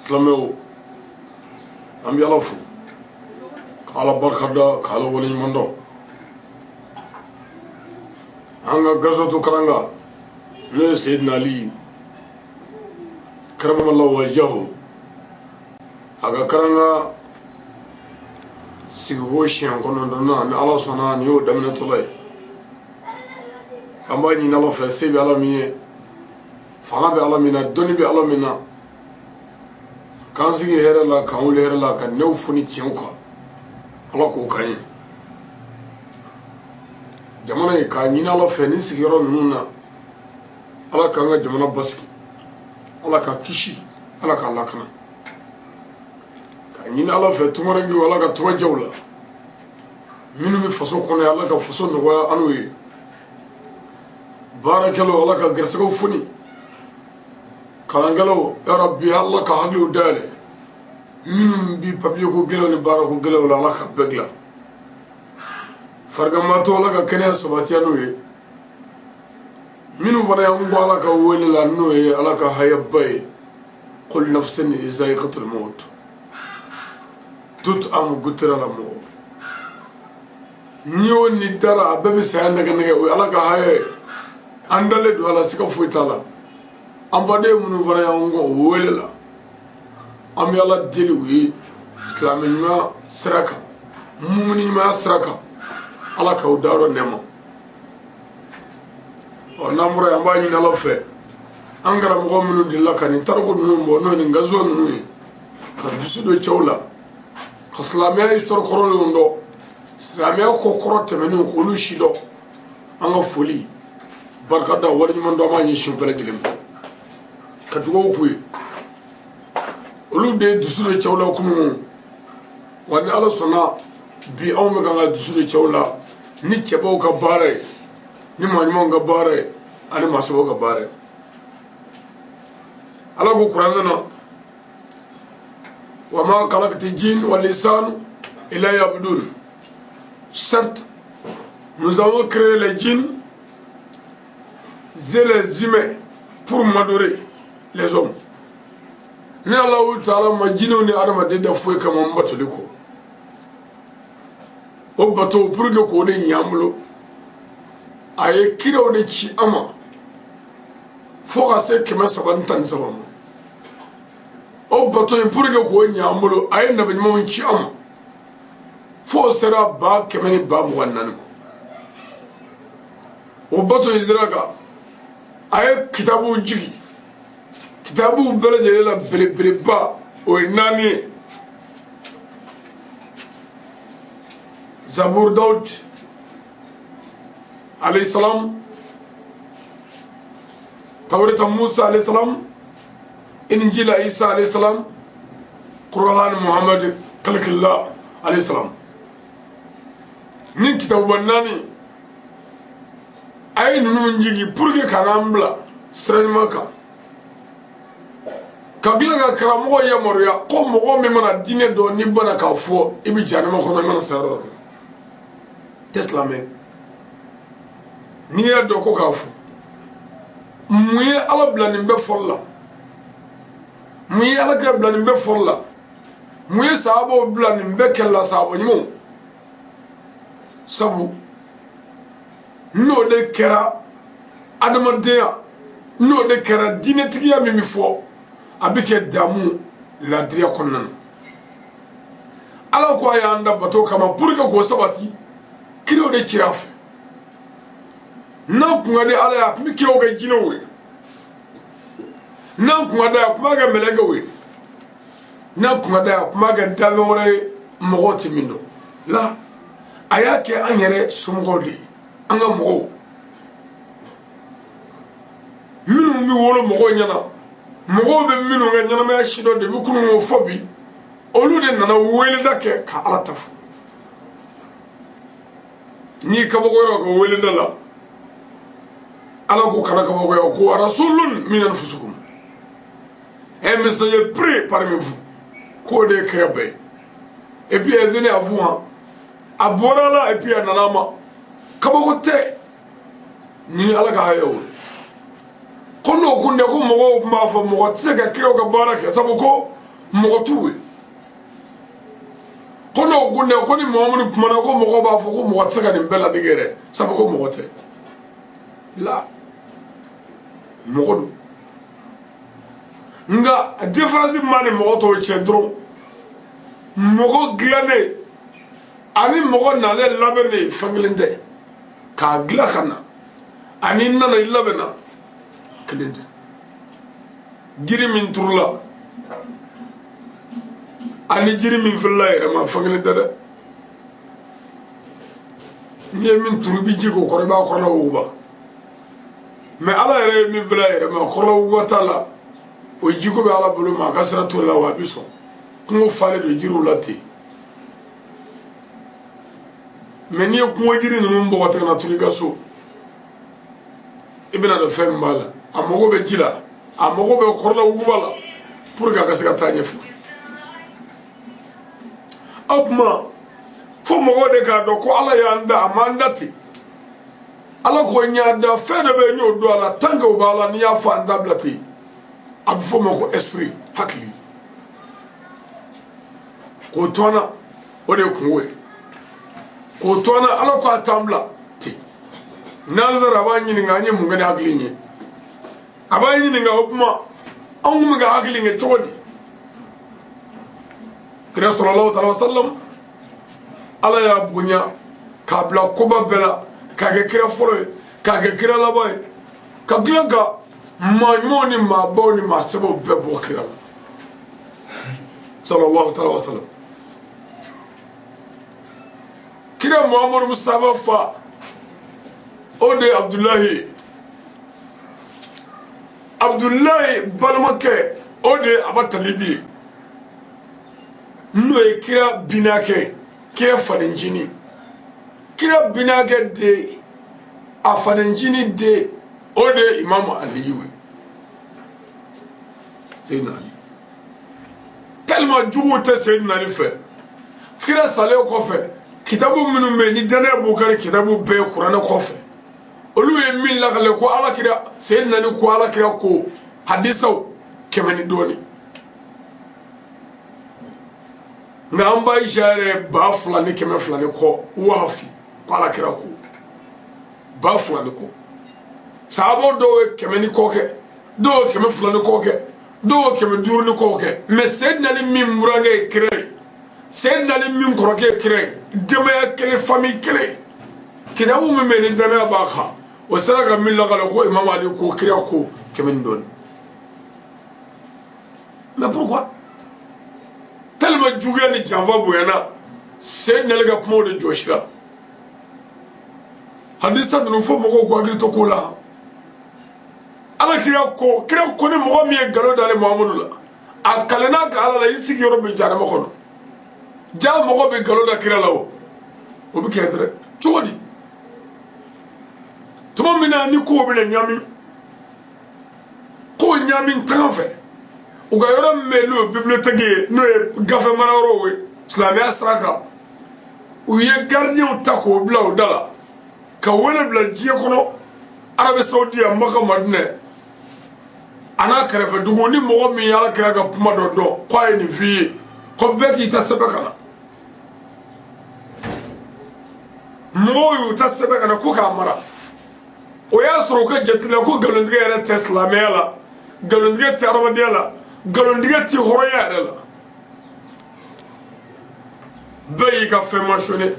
Silamɛw, an bɛ Ala fo, ka Ala barikada, ka Ala waleɲuman dɔn. An ka gazatu karanga, n'o ye Seyidina Ali karamallahu wajahu, a ka karanga sigiko siɲɛ 9nan, ni Ala sɔnna, nin y'o daminɛtɔla ye. An b'a ɲini Ala fɛ, se bɛ Ala min ye, fanga bɛ Ala min na, dɔnni bɛ Ala min na, k'an sigi hɛrɛ la, k'an wuli hɛrɛ la, ka nɛw foni tiɲɛw kan. Ala k'o k'an ye jamana ye. K'a ɲini Ala fɛ, nin sigiyɔrɔ ninnu na, Ala k'an ka jamana basigi, Ala ka kisi, Ala k'a lakana. K'a ɲini Ala fɛ, tungarankew, Ala ka tunga jaw la. Minnu bɛ faso kɔnɔ, Ala ka faso nɔgɔya an n'u ye. Baarakɛlaw, Ala ka gɛrɛsɛgɛw foni. Kalankɛlaw, yarabi, Ala ka hakiliw dayɛlɛ. Minnu bi papiye ko gɛlɛw ni baara ko gɛlɛw la, Ala ka bɛɛ dilan. Fariganbaatɔ, Ala ka kɛnɛya sabatiya n'u ye. Minnu fana y'an kɔ Ala ka wele la, n'o ye Ala ka hayaba ye, kullu nafsin za'iqatul maut, toute âme goûtera la mort. Ni o ni dara, a bɛɛ bɛ saya nɛgɛ nɛgɛ. O ye Ala ka haya ye. An dalen don a la, siga foyi t'a la. An baden minnu fana y'an kɔ o wele la, an bɛ Ala deli u ye silamɛ ɲuman sira kan, mumuni ɲumanya sira kan, Ala k'aw dayɔrɔ nɛɛma. Ɔ, n'an bɔra yen, an b'a ɲini Ala fɛ, an karamɔgɔ minnu delila ka nin tariku ninnu bɔ, n'o ye nin gazuwa ninnu ye, ka dusu don cɛw la, ka silamɛya histoire kɔrɔlenw dɔn, silamɛya ko kɔrɔ tɛmɛnenw, k'olu si dɔn, an ka foli, barikada, waleɲuman dɔn, an b'a ɲɛsin u bɛɛ lajɛlen ma, ka dugawu k'u ye. Olu de ye dusu don cɛw la kunun wa. Ni Ala sɔnna, bi anw bɛ kan ka dusu don cɛw la ni cɛbaw ka baara ye, ni maa ɲumanw ka baara ye, ani maa sɛbɛw ka baara ye. Ala ko Kuranɛ na: wa ma khalaqtu jin wal insan illa liya'budun. Certes, nous avons créé les djinns et les humains pour m'adorer, les hommes. Ni Alahu Taala ma jinɛw ni adamaden da foyi kama n batoli kɔ. O bato, pour que k'o de ɲɛ an bolo, a ye kiraw de ci an ma fo ka se 313 ma. O bato in, pour que k'o ɲɛ an bolo, a ye nabi ɲumanw ci an ma fo o sera 1124 ma. O bato in sera kan, a ye kitabuw jigi. Kitabuw bɛɛ lajɛlen la, belebeleba o ye naani ye: Zabur Dawud alayhi salam, Tawrita Musa alayhi salam, Injila Isa alayhi salam, Qur'an Muhammad kalikila alayhi salam. Ni kitabuba naani, a ye ninnu jigi pour que ka n'an bila sira ɲuman kan, ka tila ka karamɔgɔ yamaruya ko mɔgɔ min mana diinɛ dɔn, n'i bana k'a fɔ, i bɛ jahanama kɔnɔ. I mana sa yɔrɔ o yɔrɔ, tɛ silamɛ. N'i y'a dɔn ko k'a fɔ, mun ye Ala bila nin bɛɛ fɔli la? Mun ye Ala kira bila nin bɛɛ fɔli la? Mun ye sahabaw bila nin bɛɛ kɛlɛ la, sahaba ɲumanw? Sabu n'o de kɛra adamadenya, n'o de kɛra diinɛtigiya min bɛ fɔ, a bɛ kɛ damu ladiriya kɔnɔna na. Ala ko a y'an da bato kama. Pour que k'o sabati, kiraw de cira a fɛ. N'a kun ka di Ala ye, a tun bɛ kiraw kɛ jinɛw ye. N'a kun ka di a ye, a tun b'a kɛ mɛlɛkɛw ye. N'a kun ka di a ye, a tun b'a kɛ danfɛn wɛrɛ ye, mɔgɔw tɛ min dɔn la. A y'a kɛ an yɛrɛ somɔgɔw de ye, an ka mɔgɔw minnu bɛ wolo mɔgɔw ɲɛna, mɔgɔw bɛ minnu ka ɲɛnamaya si dɔn depuis kunun ko fɔ bi. Olu de nana weleda kɛ ka Ala ta fɔ. N'i kabakoyara ka weleda la, Ala ko kana kabakoya, ko rasulun min anfusikum, un messager pris parmi vous, k'o de ye kira bɛɛ ye. Et puis est venu à vous, hein. A bɔra la, et puis a nana a ma. Kabako tɛ ni Ala ka haya o ko n'o kun tɛ, ko mɔgɔw tun b'a fɔ mɔgɔ tɛ se ka kiraw ka baara kɛ, sabu ko Mɔgɔ t'u ye. Ko n'o ko ne ko ni Muhamadu kumana, ko mɔgɔw b'a fɔ ko mɔgɔ tɛ se ka nin bɛɛ ladege yɛrɛ, sabu ko mɔgɔ tɛ la, mɔgɔ don. Nka différence min b'a ni mɔgɔ tɔw cɛ dɔrɔn, mɔgɔ dilannen ani mɔgɔ nalen labɛnnen, fɛn kelen tɛ. K'a dilan ka na ani nana i labɛnna, kelen tɛ. Jiri min turula ani jiri min filila yɛrɛ ma, fɛn kelen tɛ dɛ. N'i ye min turu, i bɛ ji k'o kɔrɔ, i b'a kɔrɔla wuguba. Mɛ Ala yɛrɛ ye min filɛ yɛrɛ ma, kɔrɔla wuguba t'a la. O jiko bɛ Ala bolo, ma a ka sira t'o la wa a bɛ sɔn. Kungo falen don jiriw la ten. Mɛ n'i ye kungo jiri ninnu bɔ ka tigɛ na turu i ka so, i bɛna dɔn fɛn min b'a la. A mago bɛ ji la, a mago bɛ kɔrɔla wuguba la pour que a ka se ka taa ɲɛfɛ. O tuma, fo mɔgɔw de k'a dɔn ko Ala y'an da, a m'an da ten. Ala ko n y'a da, fɛn dɔ bɛ yen, n y'o don a la. Tant que o b'a la, n'i y'a fɔ, an dabila ten. A bɛ f'o ma ko esprit, hakili. K'o to an na, o de ye kungo ye. K'o to an na, Ala ko a t'an bila ten. N'an sera, a b'an ɲininka an ye mun kɛ ni hakili in ye. A b'an ɲininka, o kuma, anw kun bɛ ka hakili kɛ cogo di? Kira sallallahu alaihi wa sallam, Ala y'a bonya k'a bila koba bɛɛ la, k'a kɛ kira fɔlɔ ye, k'a kɛ kira laban ye, ka dilan ka maa ɲumanw ni maabaw ni maa sɛbɛw bɛɛ bɔ kira la, sallallahu alaihi wa sallam. Kira Muhammadu Mustafa fa, o de ye Abdulahi ye. Abdulahi balimakɛ, o de ye Aba Talibi ye, n'o ye kira binakɛ, kira fadencinin. Kira binakɛ de, a fadencinin de, o de ye Imamu Aliyu ye, Seyidina Ali. Tellement juguw tɛ Seyidina Ali fɛ, kira salen kɔfɛ, kitabu minnu bɛ yen ni danaya b'u kan, ni kitabu bɛɛ ye kuranɛ kɔfɛ, olu ye min lakale ko Ala kira Seyidina Ali ko Ala kira ko, hadisaw 100 ni dɔɔnin. Nka an ba Ayisa yɛrɛ ye 2200 ni kɔ wahafi ko Ala kira ko, 2000 ni kɔ. Sahabaw dɔw ye 100 ni kɔ kɛ, dɔw ye 200 ni kɔ kɛ, dɔw ye 500 ni kɔ kɛ. Mɛ Seyidina Ali min burankɛ ye kira ye, Seyidina Ali min kɔrɔkɛ ye kira ye, denbaya kelen, famille kelen, kitabu min bɛ yen ni danaya b'a kan, o sera ka min lakale ko Imam Ali ko kira ko, 100 ni dɔɔnin. Mais pourquoi? Tellement juguya ni janfa bonyana, Seyidina Ali ka kumaw de jɔsira. Hadisa ninnu, fo mɔgɔw k'u hakili to ko la. Ala kira ko, kira ko ni mɔgɔ min ye nkalon da ale Muhamadu la, a kalenna ka Ala la, i sigiyɔrɔ bɛ jahanama kɔnɔ. Ja mɔgɔ bɛ nkalon da kira la, o bɛ kɛ dɛ. Cogo di? Tuma min na ni kow bɛna ɲami, kow ɲami tanga fɛ, u ka yɔrɔ min bɛ yen, n'o ye bibliothèque ye, n'o ye gafe marayɔrɔw ye silamɛya sira kan, u ye gardien ta k'o bila o da la, ka wele bila diɲɛ kɔnɔ, Arabi Saudiya, Maka, Madinɛ a n'a kɛrɛfɛ dugu, ni mɔgɔ min ye Ala kira ka kuma dɔ dɔn k'a ye nin f'i ye, ko bɛɛ k'i ta sɛbɛn ka na. Mɔgɔw y'u ta sɛbɛn ka na ko k'a mara. O y'a sɔrɔ u ka jate la ko nkalontigɛ yɛrɛ tɛ silamɛya la, nkalontigɛ tɛ adamadenya la, nkalontigɛ tɛ hɔrɔnya yɛrɛ la. Bɛɛ y'i ka fɛn masonɛ.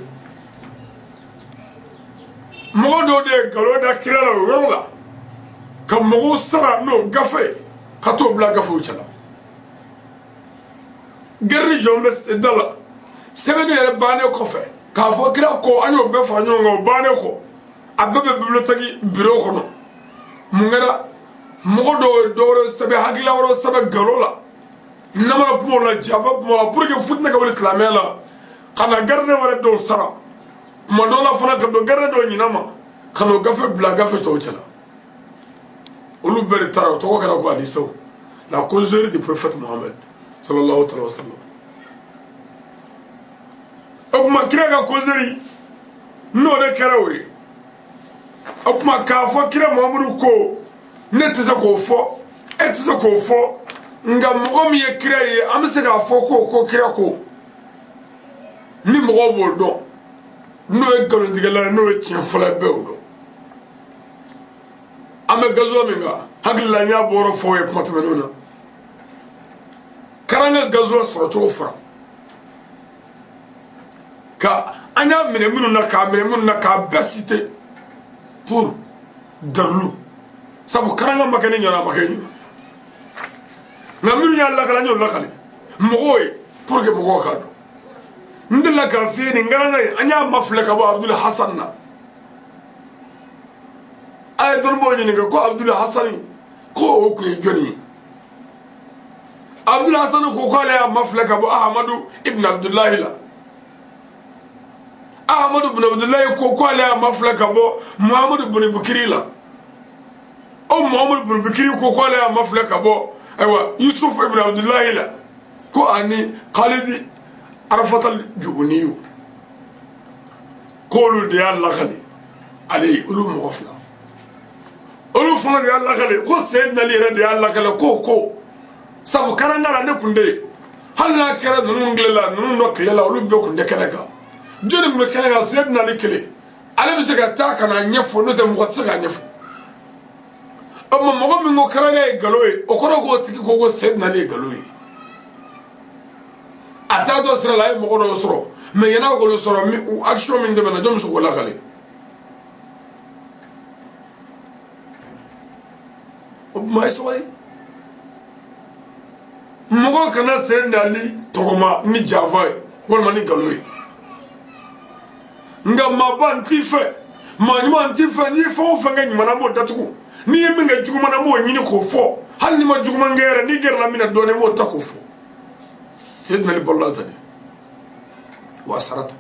Mɔgɔ dɔw de ye nkalon da kira la o yɔrɔ la, ka mɔgɔw sara n'o gafe ye, ka t'o bila gafew cɛla. Garidi jɔn bɛ da la, sɛbɛnni yɛrɛ bannen kɔfɛ, k'a fɔ kira ko, an y'o bɛɛ fara ɲɔgɔn kan, o bannen kɔ, a bɛɛ bɛ bibliothèque bureau kɔnɔ. Mun kɛra? Mɔgɔ dɔw ye dɔ wɛrɛ sɛbɛn, hakilila wɛrɛ sɛbɛn nkalon la, namara kumaw la, janfa kumaw la, pour que fitinɛ ka wuli silamɛya la, ka na gardien wɛrɛ dɔw sara, kuma dɔw la fana ka don gardien dɔw ɲinɛ ma, ka n'o gafe bila gafe tɔw cɛla. Olu bɛɛ de taara, o tɔgɔ kɛra ko hadisaw, la causerie du prophète Mohammed sallallahu alaihi wa sallam. O tuma, kira ka causerie, n'o de kɛra o ye. O tuma, k'a fɔ kira Muhamadu ko, ne tɛ se k'o fɔ, e tɛ se k'o fɔ. Nka mɔgɔ min ye kira ye, an bɛ se k'a fɔ ko kira ko ni mɔgɔw b'o dɔn, n'o ye nkalontigɛla ye, n'o ye tiɲɛ fɔlɔ ye, bɛɛ y'o dɔn. An bɛ gazuwa min kan, hakili la n y'a bɔyɔrɔ fɔ aw ye kuma tɛmɛnenw na. Karanga gazuwa sɔrɔ cogo fɔra ka an y'a minɛ minnu na, k'a minɛ minnu na, k'a bɛɛ citer pour dalilu, sabu karanga ma kɛ ne ɲɛna, a ma kɛ ɲɛna, nka minnu y'a lakale, an y'o lakale mɔgɔw ye pour que mɔgɔw k'a dɔn. N delila k'a f'i ye, nin karanga in, an y'a mafilɛ ka bɔ Abudulu Hasan na. A ye dɔnnibaaw ɲininka ko Abudulu Hasani, ko o tun ye jɔnni ye? Abudulu Hasani ko k'ale y'a mafilɛ ka bɔ Ahamadu ibn Abudulayi la. Ahamadu ibn Abudulayi ko k'ale y'a mafilɛ ka bɔ Muhamadu ibn Bukiri la. O Muhamadu ibn Bukiri ko k'ale y'a mafilɛ ka bɔ, ayiwa, Yusuf ibn Abudulayi la, ko ani Khalidi Arafatal Juguniyu, k'olu de y'a lakale ale ye, olu mɔgɔ fila, olu fana de y'a lakale ko Seyidina Ali yɛrɛ de y'a lakale ko sabu karanga la ne kun tɛ yen. Hali n'a kɛra ninnu tile la, ninnu dɔ tile la, olu bɛɛ kun tɛ kɛnɛ kan. Jɔnni tun bɛ kɛnɛ kan? Seyidina Ali kelen, ale bɛ se ka taa ka n'a ɲɛfɔ, n'o tɛ mɔgɔ tɛ se k'a ɲɛfɔ. O tuma mɔgɔ min ko karanga ye nkalon ye, o kɔrɔ k'o tigi ko Seyidina Ali ye nkalon ye. A t'a dɔn sira la, a ye mɔgɔ dɔw sɔrɔ, mais yan'a k'olu sɔrɔ, action min tɛmɛna, jɔn bɛ se k'o lakale? O tuma a ye sabali, mɔgɔ kana Seyidina Ali tɔgɔma ni janfa ye walima ni nkalon ye. Nka maaba n t'i fɛ, maa ɲuman n t'i fɛ, n'i ye fɛn o fɛn kɛ ɲuman na, n b'o datugu. N'i ye min kɛ juguman na, n b'o ɲini k'o fɔ. Hali n'i ma juguman kɛ yɛrɛ, n'i gɛrɛla min na dɔɔnin, n b'o ta k'o fɔ. Seyidina Ali balola tan de, wa sara tan,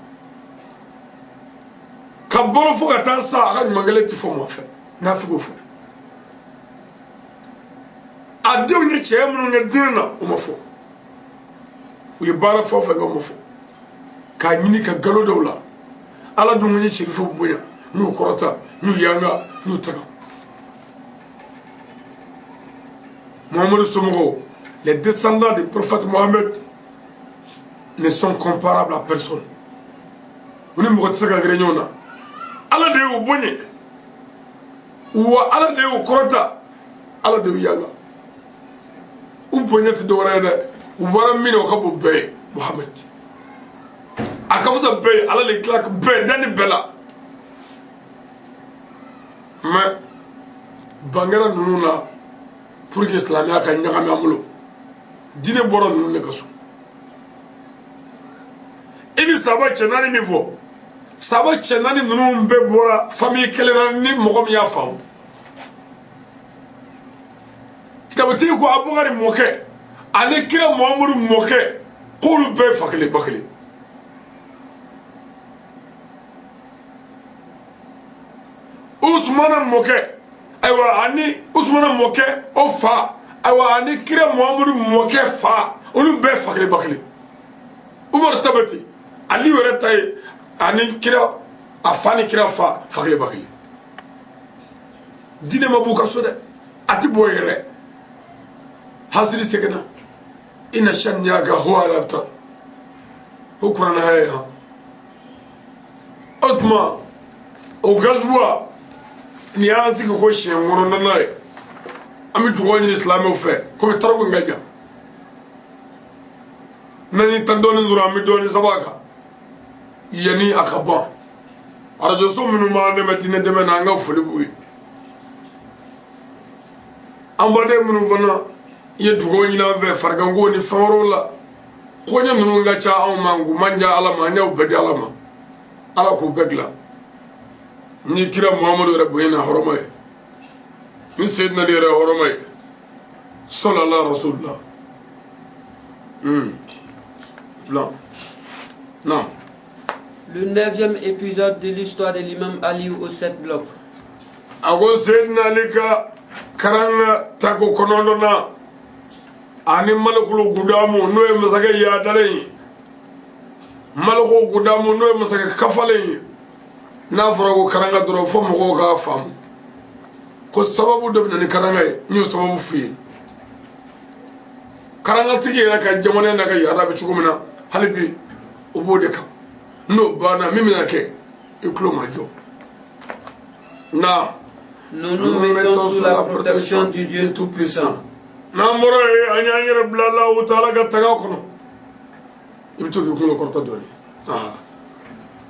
ka balo fo ka taa sa, a ka ɲuman kelen tɛ fɔ mɔgɔ fɛ n'a fi k'o fɔ. A denw ye cɛya minnu kɛ diinɛ na, o ma fɔ. U ye baara fɛn o fɛn kɛ, o ma fɔ. K'a ɲini ka galo dɔw la, Ala dun ye sirifu bonya, n'u kɔrɔta, n'u yanga, n'u taga. Muhammadu somɔgɔw, les descendants du prophète Mohammed ne sont comparables à personne. U ni mɔgɔ tɛ se ka gɛrɛ ɲɔgɔn na. Ala de y'u bonya, wa Ala de y'u kɔrɔta, Ala de y'u yanga. U bonya tɛ dɔwɛrɛ ye dɛ, u bɔra min na, o ka bon bɛɛ ye. Mohammed a ka fisa bɛɛ ye, Ala de tila bɛɛ danni bɛɛ la. Mais bangera ninnu na pour que silamɛya ka ɲagami an bolo, diinɛ bɔra ninnu de ka so. I bɛ saba cɛ naani min fɔ, saba cɛ naani ninnu bɛɛ bɔra famille kelen na, ni mɔgɔ min y'a faamu. Kitabutigi ko Abubakari mɔkɛ ani kira Muhamadu mɔkɛ, k'olu bɛɛ fa kelen ba kelen. Usumana mɔkɛ, ayiwa, ani Usumana mɔkɛ o fa, ayiwa, ani kira Muhamadu mɔkɛ fa, olu bɛɛ fa kelen ba kelen. Umaru ta bɛ ten, Ali yɛrɛ ta ye, ani kira a fa ni kira fa, fa kelen ba kelen. Diinɛ ma b'u ka so dɛ, a ti bɔ yɛrɛ. Hasiri seginna ina shaniyaka huwa al-abtar, o kuranɛ haya ye. O tuma o gazuwa nin y'an sigi ko siɲɛ kɔnɔntɔnnan ye. An bɛ dugawu ɲini silamɛw fɛ, komi tariku in ka jan, n'an ye tan dɔɔnin sɔrɔ, an bɛ dɔɔnin saba kan yanni a ka ban. Arajoso minnu b'an dɛmɛ diinɛ dɛmɛ na, an ka foli b'u ye. An baden minnu fana ye dugawu ɲini an fɛ fariganko ni fɛn wɛrɛw la, koɲɛ ninnu ka ca anw ma, k'u man diya Ala ma, an y'aw bɛɛ di Ala ma, Ala k'u bɛɛ dilan ni kira Muhamadu yɛrɛ bonya na hɔrɔma ye, ni Seyidina Ali yɛrɛ hɔrɔma ye, sɔlala rasulila. Non. Le neuvième épisode de l'histoire de l'imam Ali aux sept blocs. A ko Seyidina Ali ka karanga tako kɔnɔntɔn na, ani Malikulu Gudamu, n'o ye masakɛ yadalen ye, Maliku Gudamu, n'o ye masakɛ kafalen ye. N'a fɔra ko karanga dɔrɔn, fo mɔgɔw k'a faamu ko sababu dɔ bɛ na ni karanga ye. N y'o sababu f'u ye. Karangatigi yɛrɛ ka jamana n'a ka yaada bɛ cogo min na, hali bi o b'o de kan. N'o banna, min bɛna kɛ, i tulo ma jɔ na. Nous nous mettons sous la protection du Dieu Tout-Puissant. N'an bɔra yen, an y'an yɛrɛ bila Alahu taala ka taga kɔnɔ. I bɛ to k'i kunkolo kɔrɔta dɔɔni.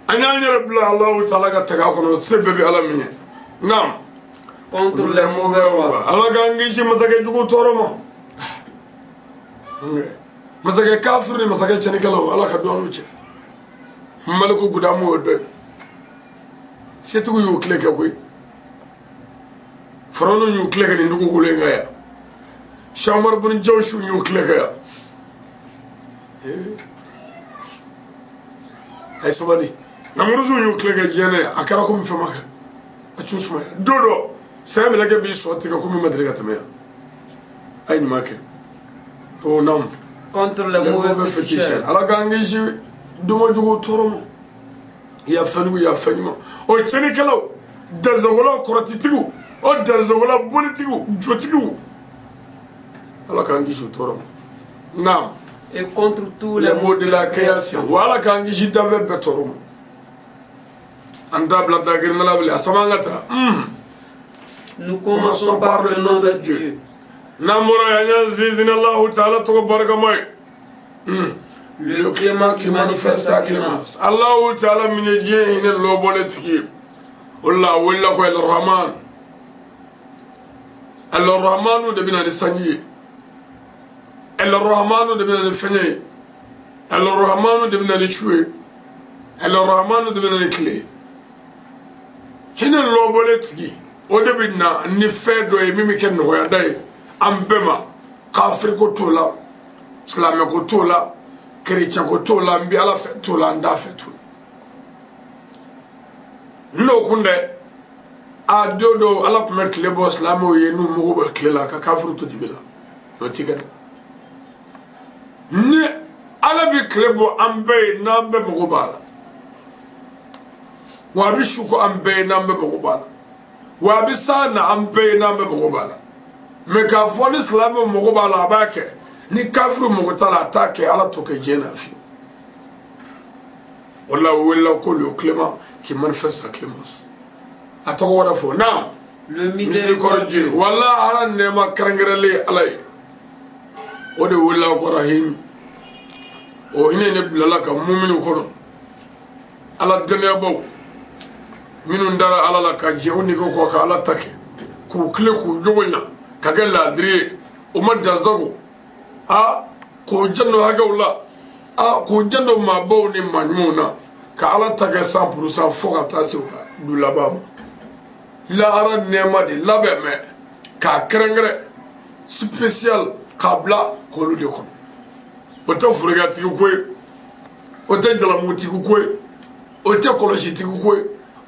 An y'an yɛrɛ bila Alahu taala ka taga kɔnɔ, se bɛɛ bɛ Ala min ye. Naam. Contre les mauvais rois. Ala k'an kisi masakɛ jugu tɔɔrɔ ma, masakɛ kafiri ni masakɛ cɛnnikɛlaw. Ala ka don an n'u cɛ. Maliku Gudamu y'o dɔ ye. Setigiw y'u tile kɛ koyi. Farawɔnw y'u tile kɛ nin dugukolo in kan yan. Shamar bin Jawshu y'u tile kɛ yan. A ye sabali. Namuruzu y'u tile kɛ diɲɛ na yan. A kɛra komi fɛn ma kɛ. A t'u sumaya. Don dɔ, saya mɛlɛkɛ b'i sɔ tigɛ komi ma deli ka tɛmɛ yan. A ye ɲuman kɛ. To nam. Contre les mauvais féticheurs. Ala k'an kisi domojugu tɔɔrɔ ma. I ya fɛn jugu, i ya fɛn ɲuman. O tiɲɛnikɛlaw, dansagola kɔrɔtitigiw, o dansagola bolitigiw, jotigiw. Ala k'an kisi o tɔɔrɔ ma. Naam. Et contre tous les maux de la création. Wa Ala k'an kisi danfɛn bɛɛ tɔɔrɔ ma. An t'a bila dagirinda la bilen, a sama an ka taa. Nous commençons par le nom de Dieu. N'an bɔra yan, an y'an sinsin Alahu taala tɔgɔ barikama ye. Le clément qui manifeste sa clémence. Alahu taala min ye diɲɛ hinɛ lɔbɔlen tigi ye. O de la a welela ko El-Rahman. El-Rahmanu de bɛ na ni sanji ye. El-Rahmanu de bɛ na ni fɛngɛ ye. El-Rahmanu de bɛ na ni su ye. El-Rahmanu de bɛ na ni tile ye. Hinɛ lɔbɔlen tigi, o de bɛ na ni fɛn dɔ ye min bɛ kɛ nɔgɔyada ye an bɛɛ ma. Kafiri ko t'o la, silamɛ ko t'o la, kerecɛn ko t'o la, n bɛ Ala fɛ t'o la, n t'a fɛ t'o la. N'o kun dɛ, a don dɔw Ala tun bɛ tile bɔ silamɛw ye n'u mago bɛ tile la, ka kafiri to dibi la. O ti kɛ dɛ. Ni Ala bɛ tile bɔ an bɛɛ ye n'an bɛɛ mago b'a la, wa a bɛ su ko an bɛɛ ye n'an bɛɛ mago b'a la, wa a bɛ san na an bɛɛ ye n'an bɛɛ mago b'a la. Mɛ k'a fɔ ni silamɛ mago b'a la, a b'a kɛ, ni kafiri mago t'a la, a t'a kɛ, Ala t'o kɛ diɲɛ na fiyewu. O de la o welela ko le clément qui manifeste sa clémence. A tɔgɔ wɛrɛ fɔ naam. Le miséricordieux. Wala Ala nɛɛma kɛrɛnkɛrɛnlen ye Ala ye, o de welela ko Rahim. O hinɛ ne bilala ka muminu kɔnɔ, Ala dɛnɛyabaw minnu dara Ala la ka jɛ u nege kɔ ka Ala ta kɛ, k'u tile k'u jogo ɲa ka kɛ laadiri ye, o ma dansago a k'u janto hakɛw la, a k'u janto maabaw ni maa ɲumanw na, ka Ala ta kɛ 100% fo ka taa se u ka du laban ma. Lahara nɛɛma de labɛn mɛ k'a kɛrɛnkɛrɛn spécial k'a bila k'olu de kɔnɔ. O tɛ forokiyatigi ko ye, o tɛ jalamugutigi ko ye, o tɛ kɔlɔsitigi ko ye.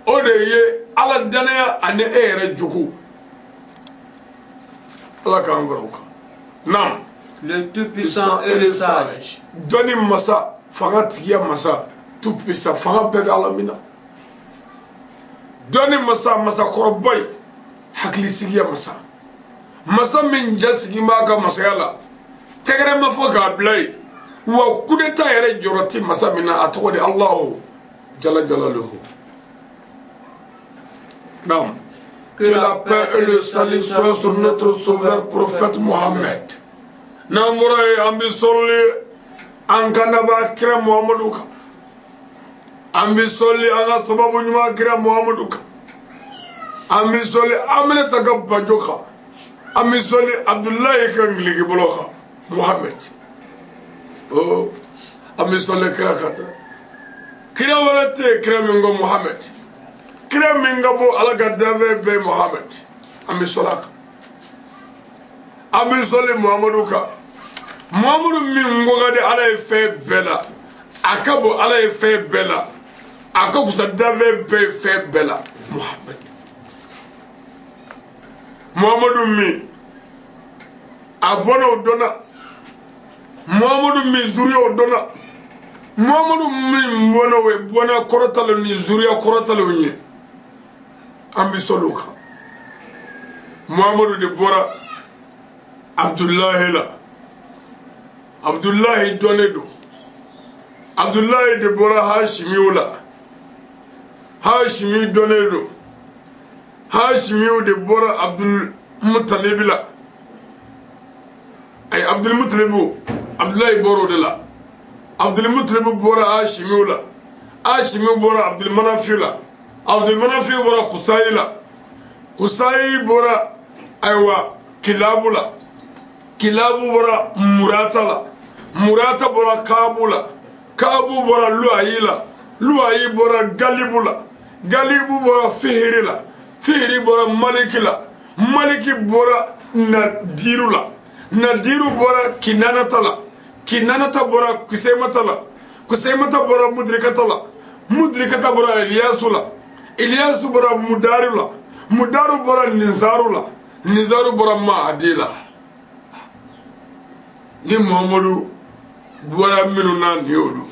O de ye Ala danaya ani e yɛrɛ jogo. Ala k'an fara o kan. Naam. Le Tout-Puissant et le Sage. Dɔnni masa, fanga tigiya masa, Tout-Puissant, fanga bɛɛ bɛ Ala min na. Dɔnni masa, masakɔrɔba ye, hakilisigiya masa, masa min jasigi b'a ka masaya la, tɛgɛrɛ ma fɔ k'a bila yen, wa kudeta yɛrɛ jɔrɔ ti masa min na, a tɔgɔ de Alahu jala jalaluhu. Naam. Que la paix et le salut soient sur notre sauveur prophète Mohammed. N'an bɔra yen, an bɛ sɔli an ka naba kira Muhamadu kan. An bɛ sɔli an ka sababu ɲuman kira Muhamadu kan. An bɛ sɔli Aminata ka bajo kan. An bɛ sɔli Abudulayi ka ngiliki bolo kan Muhammed. Oh, an bɛ sɔli kira kan dɛ. Kira wɛrɛ tɛ yen kira min ko Muhammed. Kira min ka bɔ Ala ka danfɛn bɛɛ ye Muhammed. An bɛ sɔli a kan. An bɛ sɔli Muhamadu kan. Muhamadu min ko ka di Ala ye fɛn bɛɛ la, a ka bon Ala ye fɛn bɛɛ la, a ka fisa danfɛn bɛɛ ye fɛn bɛɛ la, Muhammed. Muhamadu min a bɔnna o dɔnna, Muhamadu min zuriya o dɔnna, Muhamadu min bɔnna o ye bɔnna kɔrɔtalenw ni zuriya kɔrɔtalenw ye, an bɛ sɔli o kan. Muhamadu de bɔra Abudulayi la. Abudulayi dɔnnen don. Abudulayi de bɔra Hashimiw la. Hashimi dɔnnen don. Hashimiw de bɔra Abdul Mutalibi la. Ayi, Abdul Mutalibu, Abudulayi bɔra o de la. Abdul Mutalibu bɔra Hashimiw la. Hashimiw bɔra Abdul Manafi la. Abdul Manafi bɔra Kusayi la. Kusayi bɔra ayiwa Kilabu la. Kilabu bɔra Murata la. Murata bɔra Kaabu la. Kaabu bɔra Luayi la. Luayi bɔra Galibu la. Galibu bɔra Fihiri la. Fihiri bɔra Maliki la. Maliki bɔra Nadiru la. Nadiru bɔra Kinanata la. Kinanata bɔra Kusemata la. Kusemata bɔra Mudirikata la. Mudirikata bɔra Iliyasu la. Iliyasu bɔra Mudaru la. Mudaru bɔra Nizaru la. Nizaru bɔra Mahadi la. Ni Muhammadu bɔra minnu na nin y'olu.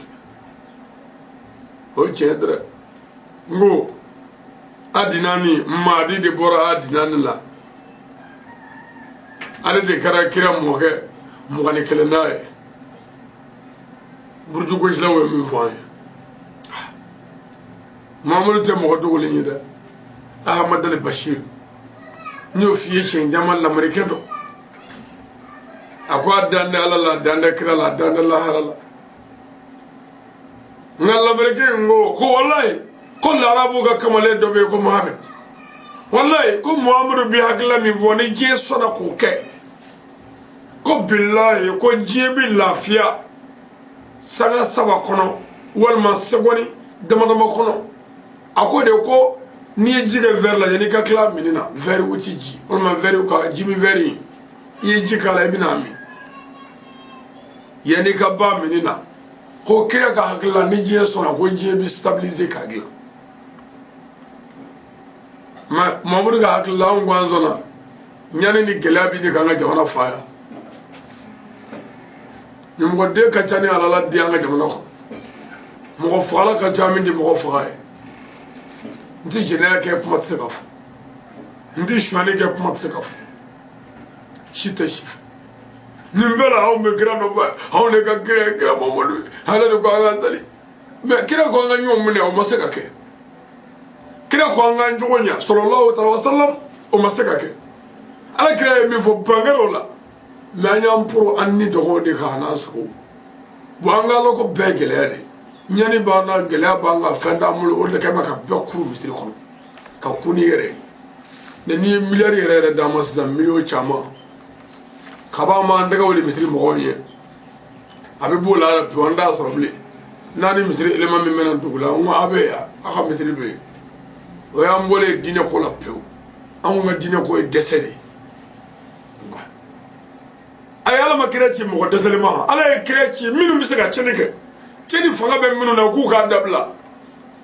O tiɲɛ dɛ. N ko Adinani, Mahadi de bɔra Adinani la. Ale de kɛra kira mɔkɛ 21 n'a ye. Burujugosilaw ye min fɔ an ye. Muhammadu tɛ mɔgɔ dogolen ye dɛ. Ahmad Ali Bashir, n y'o f'i ye siɲɛ caman, lamarikɛ dɔ. A ko a dan tɛ Ala la, a dan tɛ kira la, a dan tɛ lahara la. Nka lamarikɛ in ko ko walayi, ko larabu ka kamalen dɔ bɛ yen ko Muhammed. Walayi, ko Muhammadu bi hakilila min fɔ, ni diɲɛ sɔnna k'o kɛ, ko bilayi, ko diɲɛ bɛ lafiya sanga 3 kɔnɔ walima segɔni dama dama kɔnɔ. A ko de ko n'i ye ji kɛ verre la, yanni i ka tila minni na, verre wuti ji walima verre ka ji min verre in, i ye ji k'a la, i bɛna min yanni i ka ban minni na. Ko kira ka hakili la, ni diɲɛ sɔnna, ko diɲɛ bɛ stabiliser k'a dilan. Mais Muhammadu ka hakili la, anw ko an sɔnna, ɲani ni gɛlɛya bɛ k'an ka jamana fa yan. Ɲɛmɔgɔden ka ca ni alala den an ka jamana kɔnɔ. Mɔgɔ fagala ka ca min di mɔgɔ faga ye. N tɛ jɛnɛya kɛ, kuma tɛ se ka fɔ. N tɛ sonyali kɛ, kuma tɛ se ka fɔ. Si tɛ si fɛ. Nin bɛɛ la, anw bɛ kira nɔfɛ. Anw de ka kira ye kira Mamadu ye. Ale de ko an ka sali. Mais kira ko an ka ɲɔgɔn minɛ, o ma se ka kɛ. Kira ko an k'an jogo ɲa, sallallahu alaihi wa sallam, o ma se ka kɛ. Ala kira ye min fɔ, ban kɛra o la. Mais an y'an poro an ni dɔgɔw de kan n'an sago. Bon, an ka Ala ko bɛɛ gɛlɛya de. Ɲani b'an na, gɛlɛya b'an kan, fɛn t'an bolo. O de kɛ bɛ ka bɛɛ kuru misiri kɔnɔ ka kun ni yɛrɛ ye. N'i ye miliyari yɛrɛ yɛrɛ d'an ma sisan, miliyɔn caman kaba m'an tɛgɛ wuli misiri mɔgɔw ɲɛ, a bɛ b'o la yɛrɛ pewu, an t'a sɔrɔ bilen. N'a ni misiri élément min bɛna dugu la, n ko a bɛ yan, aw ka misiri bɛ yen. O y'an bɔlen diinɛ ko la pewu. Anw ka diinɛ ko ye dɛsɛ de ye. A ye Ala ma kira ci mɔgɔ dɛsɛlen ma. Ala ye kira ci minnu bɛ se ka tiɲɛni kɛ, tiɲɛni fanga bɛ minnu na, k'u k'a dabila.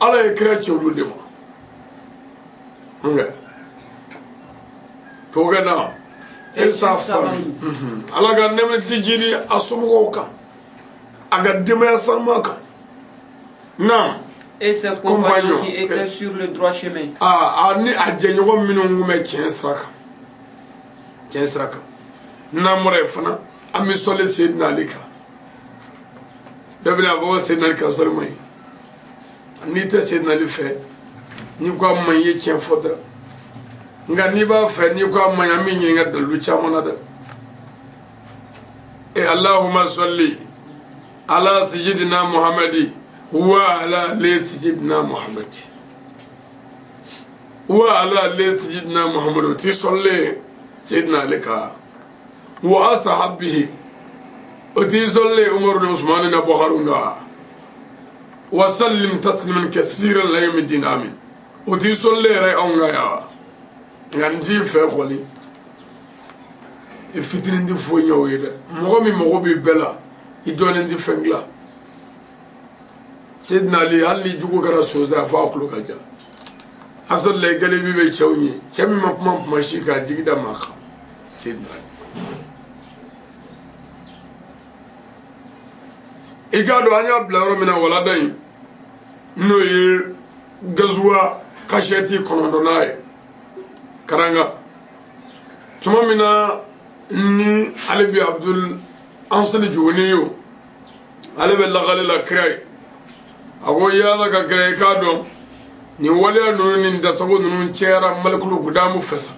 Ala ye kira ci olu de ma. Nka tubabukɛ na et sa famille, Ala ka nɛɛma kisi jidi a somɔgɔw kan, a ka denbaya sanuman kan. Naam. Et ses compagnons qui étaient sur le droit chemin. Aa, ni a jɛɲɔgɔn minnu tun bɛ tiɲɛ sira kan, tiɲɛ sira kan. N'an bɔra yen fana, an bɛ sɔli Seydina Ali kan. Dɔ bɛna fɔ ko Seydina Ali ka sɔli man ɲi. N'i tɛ Seydina Ali fɛ, n'i ko a man ɲi, i ye tiɲɛ fɔ dɔrɔn. Nka n'i b'a fɛ, n'i ko a man ɲi, an b'i ɲininka dalilu caman na dɛ. E Allahumma salli ala sayyidina Muhammadi wa ala ali sayyidina Muhammadi wa ala ali sayyidina Muhammadi. O ti sɔli Seydina Ali kan. Wa ashabihi, o ti sɔli Umaru ni Usmani na Bukhari kan. Wa sallim tasliman kasiran la yawmi din, amin. O ti sɔli yɛrɛ anw kan yan. Nka n t'i fɛ kɔni, i fitinin tɛ foyi ɲɛ o ye dɛ. Mɔgɔ min mago b'i bɛɛ la, i dɔɔnin tɛ fɛn dilan. Seydina Ali, hali ni jugu kɛra sonsan ye, fo a tulo ka ja. A sɔrɔ la galibi bɛ cɛw ɲɛ, cɛ min ma kuma kuma si k'a jigi da maa kan. Seydina Ali, i k'a dɔn an y'a bila yɔrɔ min na, walada in n'o ye gazuwa kasɛti 9nan ye karanga. Tuma min na ni Ali bi Abdul Ansali Juhuniyu, ale bɛ lakali la kira ye. A ko yala ka kira, i k'a dɔn nin waleya ninnu ni dasago ninnu cayara Malikulu Gudamu fɛ sa.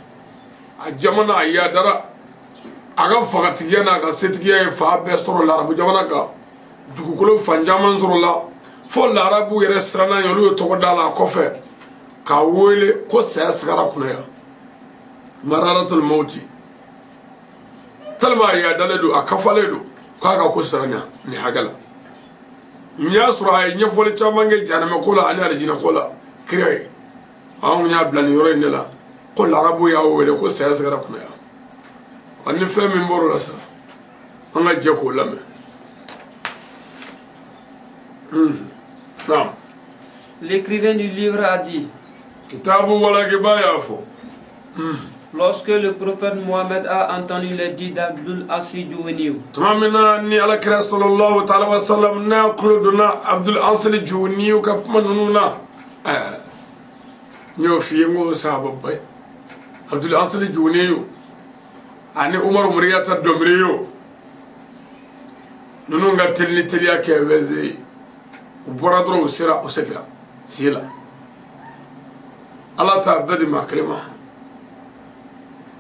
A jamana a yadara, a ka fangatigiya n'a ka setigiya ye fan bɛɛ sɔrɔ larabu jamana kan, dugukolo fan caman sɔrɔ la, fo larabu yɛrɛ siranna ɲɛ. Olu ye tɔgɔ da la a kɔfɛ k'a wele ko saya sigara kunna yan, mararatul mawti, tellement a yadalen don, a kafalen don, k'a ka ko sera nin hakɛ la. N y'a sɔrɔ a ye ɲɛfɔli caman kɛ jahanama ko la ani alijinɛ ko la kira ye. Anw y'a bila nin yɔrɔ in de la ko larabu y'a wele ko saya sigara kunna yan. Wa ni fɛn min bɔr'o la sa, an ka jɛ k'o lamɛn. Naam. L'écrivain du livre a dit: Kitabu walakiba y'a fɔ: Lorsque le prophète Mohammed a entendu les dits d'Abdul Assi Juhuniyu, Tuma min na ni alakira sallallahu ta'ala wa sallam n'a tulo donna Abdul Ansali Juhuniyu ka kuma ninnu na, ɛɛ, n y'o f'i ye n ko sahaba ba ye Abdul Ansali Juhuniyu ani Umaru Muriyata Dɔnbiriyo ninnu ka teli ni teliya kɛ vɛze ye. U bɔra dɔrɔn, u sera, u seginna si la. Ala t'a bɛɛ di maa kelen ma.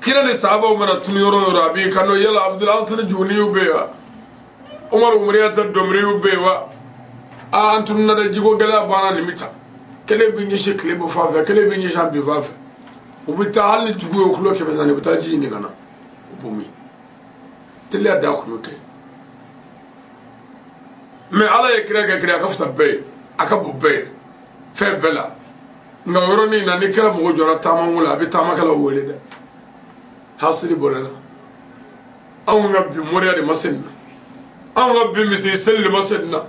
Kira ni sahabaw mana tunu yɔrɔ o yɔrɔ, a b'i kanto: yala Abdul Ansali Juhuniyu bɛ yen wa? Umaru Muriyata Dɔnbiriyu bɛ yen wa? Aa, an tununa dɛ, jiko gɛlɛya banna. Nin bɛ taa, kelen bɛ ɲɛsin tile bɔ fan fɛ, kelen bɛ ɲɛsin a bin fan fɛ. U bɛ taa, hali ni dugu ye kilo 400, u bɛ taa ji ɲini ka na, u b'o min. Teliya da kun tɛ. Mɛ Ala ye kira kɛ kira, a ka fisa bɛɛ ye, a ka bon bɛɛ ye fɛn bɛɛ la. Nka o yɔrɔnin na, ni kira mɔgɔ jɔra taamako la, a bɛ taamakɛlaw wele dɛ. Hasiri bɔra la. Anw ka bi moriya de ma se nin na, anw ka bi misiri seli de ma se nin na.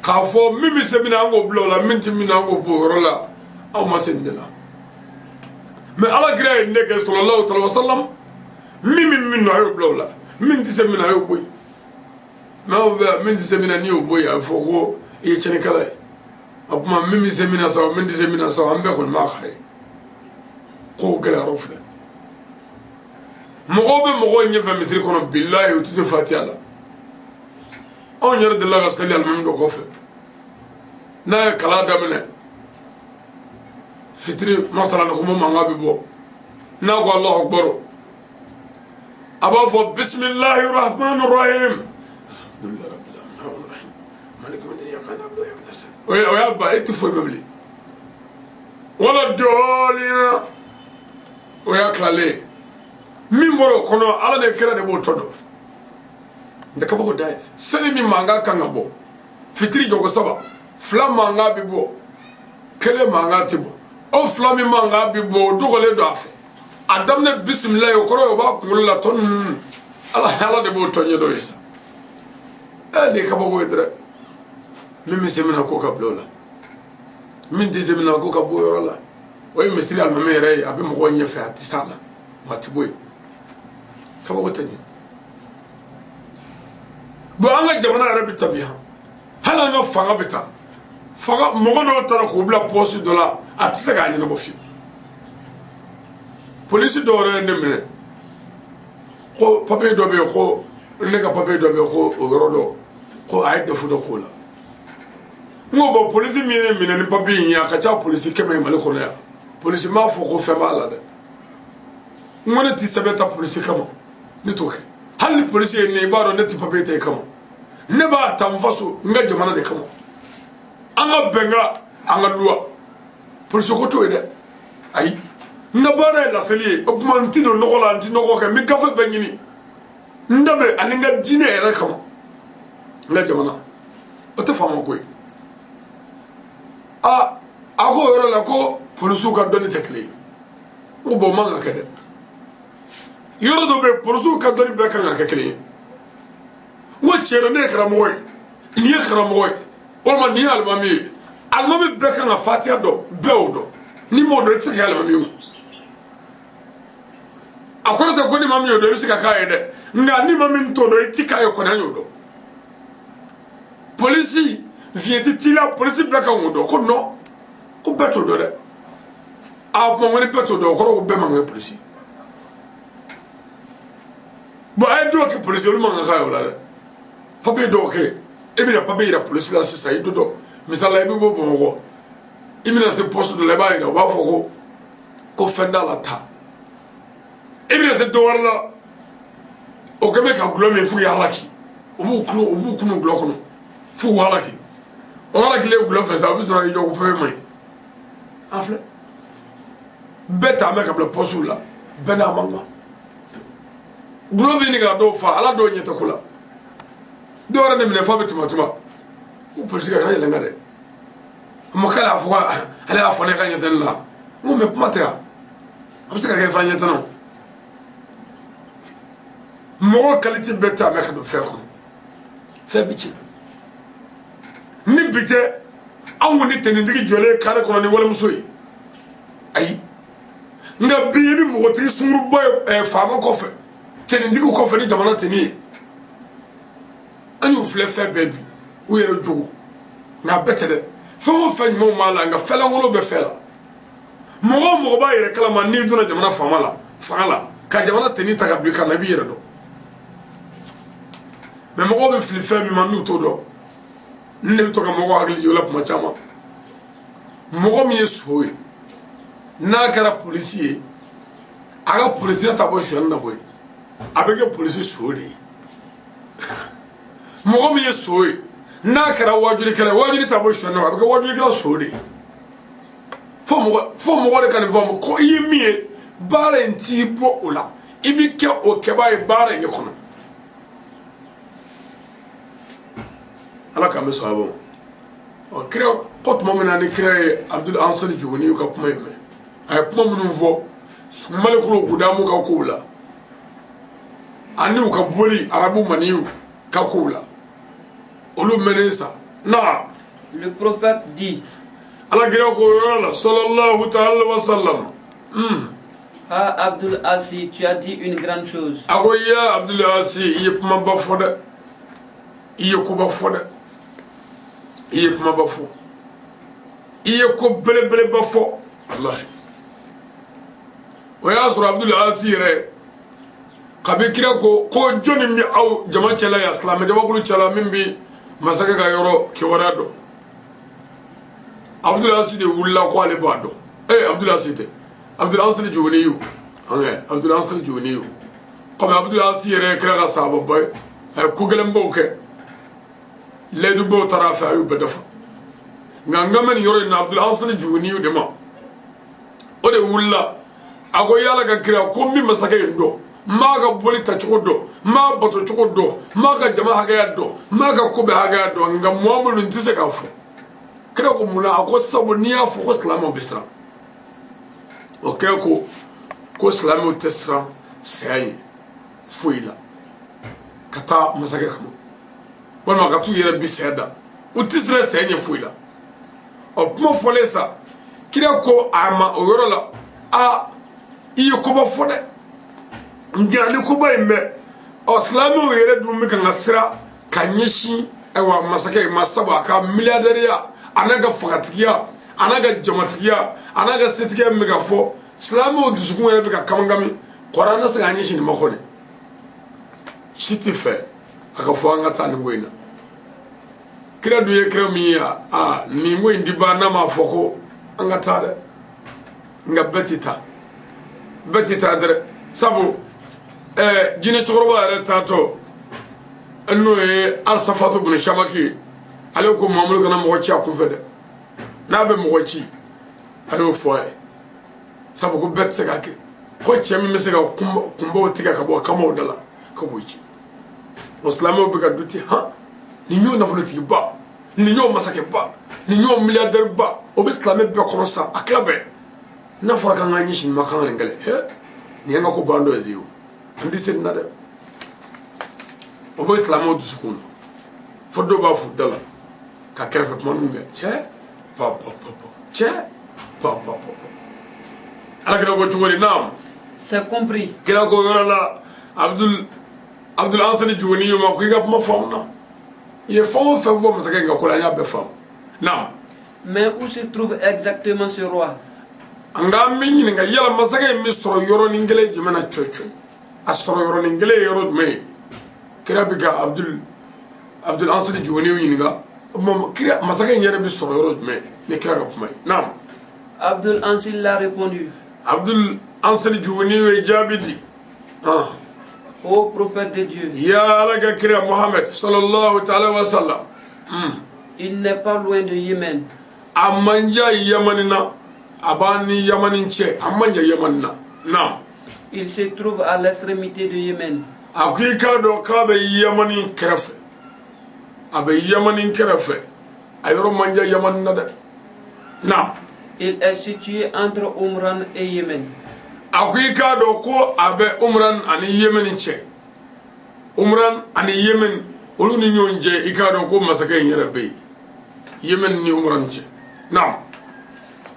K'a fɔ min bɛ se min na, an k'o bila o la, min tɛ min na, an k'o bɔ o yɔrɔ la. Anw ma se nin de la. Mɛ Ala kira ye nin de kɛ sallallahu alaihi wa sallam. Min bɛ min na, a y'o bila o la, min tɛ se min na, a y'o bɔ yen. Mɛ aw bɛ min tɛ se min na, n'i y'o bɔ yen, a bɛ fɔ ko i ye tiɲɛnikɛla ye. O tuma min bɛ se min na sa, min tɛ se min na sa, an bɛɛ kɔni b'a ka ye kow gɛlɛyara filɛ. Mɔgɔw bɛ mɔgɔw ɲɛfɛ misiri kɔnɔ, bilayi, u tɛ se fatiya la. Anw yɛrɛ delila ka seli alimami dɔ kɔfɛ, n'a ye kalan daminɛ fitiri masala ni kuma mankan bɛ bɔ. N'a ko Alahu akubaru, a b'a fɔ bisimilahi rahmani rahim, o y'a ban, e tɛ foyi mɛn bilen. Wala dɔɔnin, o y'a tilalen ye. Min fɔra o kɔnɔ, Ala de kira de b'o tɔ dɔn. N tɛ kabako da ye. Seli min mankan kan ka bɔ fitiri jɔko saba, fila mankan bɛ bɔ, kelen mankan tɛ bɔ. O fila min mankan bɛ bɔ, o dɔgɔlen don a fɛ. A daminɛ bisimila ye, o kɔrɔ ye o b'a kunkolo la. Tɔ ninnu, Ala de b'o tɔ ɲɛdɔn ye sa. Ɛ, nin ye kabako ye dɛ. Min bɛ se min na, k'o ka bila o la, min tɛ se min na, k'o ka bɔ o yɔrɔ la. O ye misiri alimami yɛrɛ ye, a bɛ mɔgɔw ɲɛfɛ, a tɛ s'a la wa, a tɛ bɔ yen. Kabako tɛ ɲɛ. Bon, an ka jamana yɛrɛ bɛ tabi han, hali an ka fanga bɛ taa fanga, mɔgɔ dɔw taara k'u bila pɔsi dɔ la, a tɛ se k'a ɲɛnabɔ fiyewu. Polisi dɔw yɛrɛ ye ne minɛ ko papiye dɔ bɛ yen, ko ne ka papiye dɔ bɛ yen, ko o yɔrɔ dɔ, ko a ye defu dɔ k'o la. N ko bɔn, polisi min ye ne minɛ ni papiye in ye, a ka ca polisi 100 ye Mali kɔnɔ yan, polisi m'a fɔ ko fɛn b'a la dɛ. N ko ne ti sɛbɛn ta polisi kama, ne t'o kɛ. Hali ni polisi ye ne, i b'a dɔn ne ti papiye ta i kama, ne b'a ta n faso, n ka jamana de kama, an ka bɛnkan, an ka luwa. Polisi ko t'o ye dɛ. Ayi, n ka baara ye laseli ye. O tuma n ti don nɔgɔ la, n ti nɔgɔ kɛ, n bɛ gafe bɛɛ ɲini n danbe ani n ka diinɛ yɛrɛ kama, n ka jamana. O tɛ faama ko ye. Aa, a ko o yɔrɔ la ko polisiw ka dɔnni tɛ kelen ye. N ko bɔn, o man ka kɛ dɛ. Yɔrɔ dɔ bɛ yen, polisiw ka dɔnni bɛɛ kan ka kɛ kelen ye. N ko tiɲɛ na, ne ye karamɔgɔ ye, nin ye karamɔgɔ ye, walima nin ye alimami ye. Alimami bɛɛ kan ka fatiya dɔn, bɛɛ y'o dɔn. N'i m'o dɔn, i tɛ se ka kɛ alimami ye. O a kɔrɔ tɛ ko ni maa min y'o dɔn, i bɛ se ka k'a ye dɛ. Nka ni maa min t'o dɔn, i ti k'a ye kɔni, an y'o dɔn. Polisi viɲɛti t'i la, polisi bɛɛ kan k'o dɔn. Ko non, ko bɛɛ t'o dɔn dɛ. A kuma ko ni bɛɛ t'o dɔn, o kɔrɔ ko bɛɛ man kan kɛ polisi. Bon, a ye dɔw kɛ polisi, olu man kan k'a ye o la dɛ. Papiye dɔw kɛ, e bɛna papiye yira polisi la sisan, i dontɔ misali la, i bɛ bɔ Bamakɔ, i bɛna se poste dɔ la, i b'a yira, u b'a fɔ ko fɛn t'a la, taa. I bɛna se dɔ wɛrɛ la, o kɛ bɛ ka gulɔ min f'u ye halaki, u b'u kunu, u b'u kunu gulɔ kɔnɔ f'u k'u halaki. O halakilen gulɔ fɛ sa, u bɛ sɔrɔ k'i jɔ ko papiye man ɲi. A filɛ, bɛɛ ta bɛ ka bila pɔsiw la, bɛɛ n'a man kan. Gulɔ bɛ ɲini ka dɔw fa, ala dɔw ɲɛ tɛ ko la. Dɔw yɛrɛ de minɛ f'a bɛ tuma tuma ko polisi ka kana yɛlɛ n kan dɛ. A ma k'ale y'a fɔ, ale y'a fɔ ne ka ɲɛ tɛ ne la. N ko mɛ kuma tɛ yan, a bɛ se ka kɛ fana ɲɛ tɛ n na. Mɔgɔ kalite bɛɛ ta bɛ ka don fɛn kɔnɔ, fɛn bɛ tiɲɛ. Ni bi tɛ, anw kɔni tenitigi jɔlen kare kɔnɔ ni walimuso ye, ayi. Nka bi i bɛ npogotigi sunkuruba ye faama kɔfɛ, tenitigi kɔfɛ ni jamana teni ye. An y'u filɛ fɛn bɛɛ bi, u yɛrɛ jogo, nka a bɛɛ tɛ dɛ. Fɛn o fɛn ɲumanw b'a la, nka fɛnlankolon bɛ fɛn la. Mɔgɔ o mɔgɔ b'a yɛrɛ kalama, n'i donna jamana faama la, fanga la, ka jamana teni ta ka bin ka na, i b'i yɛrɛ dɔn. Mɛ mɔgɔw bɛ fili fɛn min ma n'u t'o dɔn, ne bɛ to ka mɔgɔw hakili jigin o la kuma caman. Mɔgɔ min ye so ye, n'a kɛra polisi ye, a ka polisiya ta bɔ sonyali na koyi, a bɛ kɛ polisi so de ye. Mɔgɔ min ye so ye, n'a kɛra wajulikɛla ye, wajuli ta bɔ sonyali na, a bɛ kɛ wajulikɛla so de ye. Fo mɔgɔ de ka nin faamu ko i ye min ye, baara in t'i bɔ o la, i bɛ kɛ o kɛbaa ye baara in de kɔnɔ. Ala k'an bɛ sɔn a ma. Ɔ, kira ko tuma min na ni kira ye Abdul Ansari Juguni ka kuma in mɛn, a ye kuma minnu fɔ Malikulu Gudamu ka kow la, ani u ka boli arabu maniw ka kow la, olu mɛnnen sa na. Le prophète dit, Ala kira ko yɔrɔ la, sallallahu ta'ala wa sallam. Ah Abdul Asi, tu as dit une grande chose. A ko ya Abdul Asi, i ye kumaba fɔ dɛ, i ye koba fɔ dɛ, i ye kumaba fɔ, i ye ko belebeleba fɔ. Walahi, o y'a sɔrɔ Abdul Asi yɛrɛ kabi kira ko jɔnni bɛ aw jama cɛla yan, silamɛ jamakulu cɛla, min bɛ masakɛ ka yɔrɔ kibaruya dɔn? Abdul Asi de wulila ko ale b'a dɔn. Abdul Asi tɛ, Abdul Ansari Juguni y'o, Abdul Ansari Juguni y'o. Komi Abdul Asi yɛrɛ ye kira ka sahababa ye, a ye ko gɛlɛnbaw kɛ, layidubaw taara a fɛ, a y'u bɛɛ dafa. Nka n kan bɛ nin yɔrɔ in na Abdul Ansari Juguni de ma. O de wulila, a ko yala ka kira ko n bɛ masakɛ in dɔn, n b'a ka boli tacogo dɔn, n b'a bato cogo dɔn, n b'a ka jama hakɛya dɔn, n b'a ka ko bɛɛ hakɛya dɔn, nka Muhamadu n tɛ se k'a fɔ. Kira ko mun na? A ko sabu n'i y'a fɔ ko silamɛw bɛ siran. O kira ko silamɛw tɛ siran saya ye foyi la ka taa masakɛ kama, walima ka t'u yɛrɛ bi saya da, u tɛ siran saya ɲɛ foyi la. Ɔ, kuma fɔlen sa, kira ko a ma o yɔrɔ la, a i ye koba fɔ dɛ, nka ni koba in bɛ ɔ silamɛw yɛrɛ dun bɛ kan ka siran ka ɲɛsin ayiwa masakɛ ma, sabu a ka miliyardɛriya, a n'a ka fangatigiya, a n'a ka jamatigiya, a n'a ka setigiya min bɛ ka fɔ, silamɛw dusukun yɛrɛ bɛ ka kamikami. Kɔrɔ an tɛ se k'an ɲɛsin nin ma kɔni, si tɛ fɛ a ka fɔ an ka taa nin ko in na. Kira dun ye kira min ye, aa nin ko in ti ban n'a m'a fɔ ko an ka taa dɛ. Nka bɛɛ ti taa, bɛɛ ti taa dɛ, sabu jinɛ cɛkɔrɔba yɛrɛ taatɔ n'o ye Arsafatu bin Shamaki ye, ale ko Mamadu kana mɔgɔ ci a kunfɛ dɛ, n'a bɛ mɔgɔ ci a y'o fɔ a ye, sabu ko bɛɛ tɛ se k'a kɛ, ko cɛ min bɛ se ka kunbaw tigɛ ka bɔ kamaw da la ka b'o ci. O silamɛw bɛ ka du ten, han nin y'o nafolotigiba, nin y'o masakɛba, nin y'o miliyardɛriba, o bɛ silamɛ bɛɛ kɔnɔ sa, a tila bɛɛ. N'a fɔra k'an ka ɲɛsin nin ma, k'an ka nin kɛlɛ, nin y'an ka ko ban dɔ ye o, an tɛ se nin na dɛ. O bɛ silamɛw dusukun na, fo dɔw b'a f'u da la ka kɛrɛfɛ kumaniw kɛ, cɛ pa pa pa pa, cɛ pa pa pa pa. Ala kira ko cogo di? Naam. C'est compris. Kira ko yɔrɔ la Abdul Ansari Juguni ma ko i ka kuma faamu na, i ye fɛn o fɛn fɔ masakɛ in ka ko la, an y'a bɛɛ faamu. Naam. Mais où se trouve exactement ce roi? Nka an bɛ ɲininka, yala masakɛ in bɛ sɔrɔ yɔrɔnin kelen jumɛn na cɔcɔ? A sɔrɔ yɔrɔnin kelen ye yɔrɔ jumɛn ye? Kira bɛ ka Abdul Abdul Ansari Juwani ɲininka kira masakɛ in yɛrɛ bɛ sɔrɔ yɔrɔ jumɛn ni kira ka kuma ye? Naam. Abdul Ansil l'a répondu. Abdul Ansari Juwani ye jaabi di. Ô prophète de Dieu, ya Ala ka kira Muhammad sallallahu ta'ala wa sallam, il n'est pas loin de Yémen. A man jan Yamani na, a b'an ni Yamani cɛ, a man jan Yamani na. Naam. Il se trouve à l'extrémité de Yémen. A ko i k'a dɔn k'a bɛ Yamani kɛrɛfɛ, a bɛ Yamani kɛrɛfɛ, a yɔrɔ man jan Yamani na dɛ. Naam. Il est situé entre Omran et Yémen. A ko i k'a dɔn ko a bɛ Umran ani Yemen cɛ, Umran ani Yemen olu ni ɲɔgɔn cɛ. I k'a dɔn ko masakɛ in yɛrɛ bɛ yen Yemen ni Umran cɛ. Naam.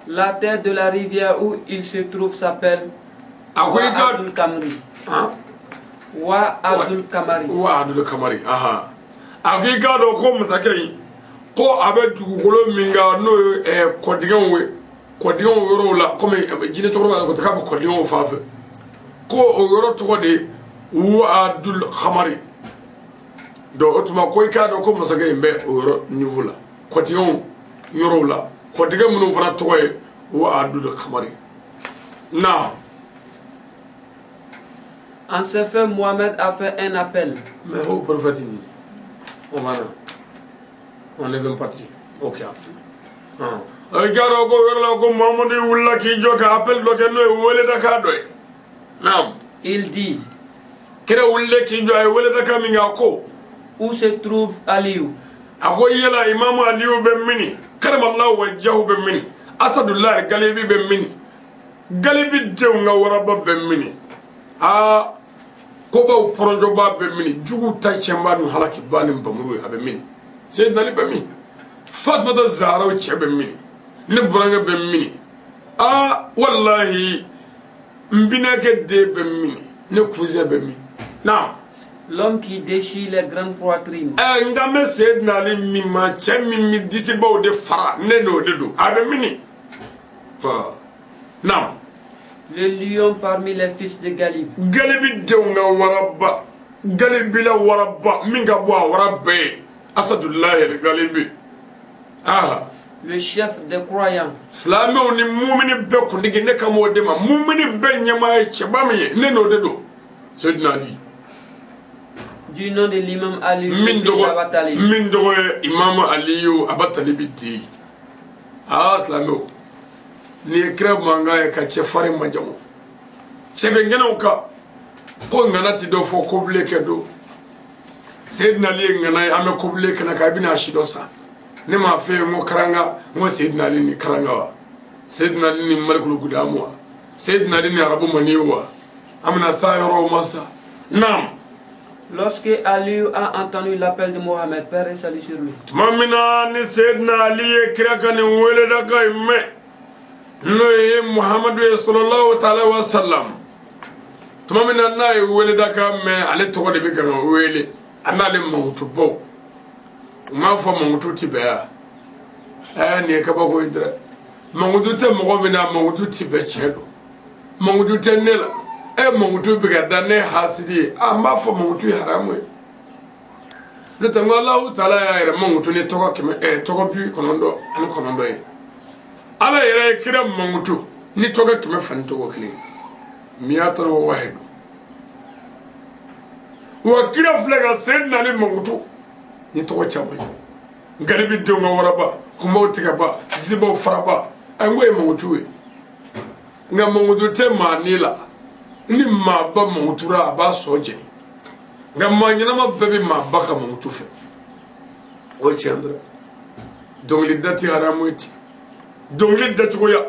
La terre de la rivière où il se trouve s'appelle A ko i Wa ka Abdul Kamri. Han? Wa Abdul Kamari. Wa Abdul Kamari. Aha, a ko i k'a dɔn ko masakɛ in ko a bɛ dugukolo min kan, n'o ye kɔdingɛw ye, kɔdingɛw yɔrɔw la, komi jinɛ cɛkɔrɔba yɛrɛ ko ten k'a bɛ kɔdingɛw fan fɛ, ko o yɔrɔ tɔgɔ de ye Wa Abdul Kamari. Donc o tuma ko i k'a dɔn ko masakɛ in bɛ o yɔrɔ niveau la, kɔdingɛw yɔrɔw la, kɔdingɛ minnu fana tɔgɔ ye Wa Abdul Kamari. Naam. En ce fait, Mohamed a fait un appel. Mais au prophète, on va là. On est bien parti. Ok. I k'a dɔn ko yɔrɔ la ko Muhamadu wulila k'i jɔ ka appel dɔ kɛ, n'o ye weledakan dɔ ye. Naam. Il dit: Kira wulila k'i jɔ, a ye weledakan min kɛ, a ko: Où se trouve Aliou? A ko yala Imamu Aliyu bɛ mini? Karamallahu wajjahu bɛ mini? Asadullahi Galibi bɛ mini? Galibi denw ka waraba bɛ mini? Aa, kobaw pɔrɔnjɔba bɛ mini? Juguw ta tiɲɛba ni halakiba ni bamuru ye, a bɛ mini? Seydina Ali bɛ min? Fatumata Zaharaw cɛ bɛ mini? Ne burankɛ bɛ mini? Aa, walahi, n binakɛ den bɛ mini? Ne cousin bɛ min? Naam. L'homme qui déchire les grandes poitrines. Ɛ, n kan bɛ Seydina Ali min ma, cɛ min bɛ disibaw de fara, ne n'o de don, a bɛ mini? Naam. Le lion parmi les fils de Galib. Galibi denw ka waraba, Galibila waraba min ka bɔ a wara bɛɛ ye, Asadullahi Galibi, ah. Le chef des croyants. Silamɛw ni mumini bɛɛ kuntigi, ne ka m'o de ma, mumini bɛɛ ɲɛmaa ye cɛba min ye, ne n'o de don, Seydina Ali. Du nom de l'imam Ali, le Min fils tɔgɔ d'Aba Talib. Min tɔgɔ ye Imamu Aliyu Aba Talibi di. Aa, silamɛw, nin ye kira mankan ye ka cɛ farin majamu, cɛ bɛ ŋɛnɛw kan ko ŋana ti dɔ fɔ ko bilen kɛ don. Seydina Ali ye ŋana ye, an bɛ ko bilen kɛnɛ kan, i bɛna a si dɔ sa. Ne m'a fɛ yen n ko karanga, n ko Seydina Ali ni karanga wa, Seydina Ali ni Malikulu Gudamu wa, Seydina Ali ni arabu mani wa, an bɛna s'a yɔrɔw ma sa. Naam. Lorsque Aliou a entendu l'appel de Mohamed, paix et salut sur lui, Tuma min na ni Seydina Ali ye kira ka nin weledakan in mɛn, n'o ye Muhamadu ye sallallahu taala wa sallam, tuma min na n'a ye weledakan mɛn, ale tɔgɔ de bɛ kan ka wele, a n'ale mankutubaw, u m'a fɔ mankutu ti bɛn yan. Ɛɛ, nin ye kabako ye dɛ! Mankutu tɛ mɔgɔ min na, mankutu ti bɛn. Tiɲɛ don, mankutu tɛ ne la. Ɛ, mankutu bɛ ka da ne hasidi ye. A n b'a fɔ mankutu ye haramu ye. N'o tɛ n ko Alahu taala y'a yɛrɛ mankutu ni tɔgɔ 100, tɔgɔ 99 ye. Ala yɛrɛ ye kira mankutu ni tɔgɔ 201 ye, miyatan wa wahidu. Wa kira filɛ ka Seydina Ali mankutu ni tɔgɔ caman ye: garibi denw ka waraba, kunbaw tigɛba, disibaw faraba. A n ko ye mankutu ye, nka mankutu tɛ maa ni la. Ni maaba mankutura, a b'a sɔ jeni, nka maa ɲɛnama bɛɛ bɛ maaba ka mankutu fɛ. O ye tiɲɛ dɔrɔn. Dɔnkilida tɛ haramu ye ten. Dɔnkili dacogoya,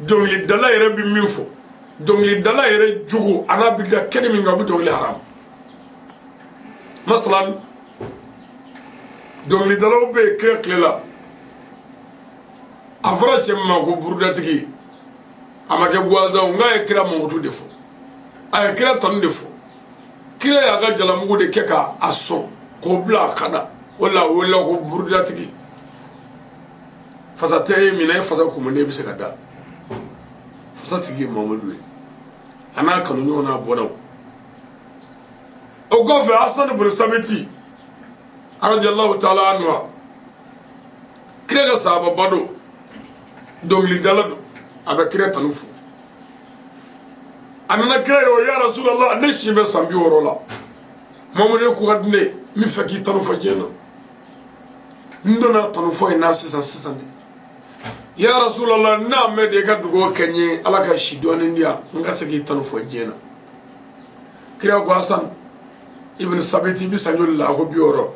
dɔnkilidala yɛrɛ bɛ min fɔ, dɔnkilidala yɛrɛ jogo, a n'a bɛ da kɛnɛ min kan, o bɛ dɔnkili haramu. Masalan, dɔnkilidalaw bɛ yen kira tile la. A fɔra cɛ min ma ko burudatigi, a ma kɛ gansan, n'a ye kira mankutu de fɔ, a ye kira tanu de fɔ. Kira y'a ka jalamugu de kɛ k'a sɔn k'o bila a kan na. O de la a wele ko burudatigi. Fasa tɛ e min na, e fasa kun ne bɛ se ka da fasa tigi ye Mamadu ye, a n'a kanu ɲɔgɔn n'a bɔnnaw. O kɔfɛ, Asani bolo Sabiti. Radiyallahu taala anhu, kira ka sahababa don, dɔnkilidala don, a bɛ kira tanu fɔ. A nana kira ye o, ya Rasulallah, ne si bɛ san 60 la, Mamadu, e ko ka di ne ye, n bɛ fɛ k'i tanu fɔ diɲɛ na. N donna tanu fɔ in na sisan sisan de. Ya Rasulallah, n'a mɛn de, i ka dugawu kɛ n ye, Ala ka si dɔɔnin di yan, n ka se k'i tanu fɔ diɲɛ na. Kira ko, Hasan ibn Sabiti, i bɛ san joli la? A ko 60.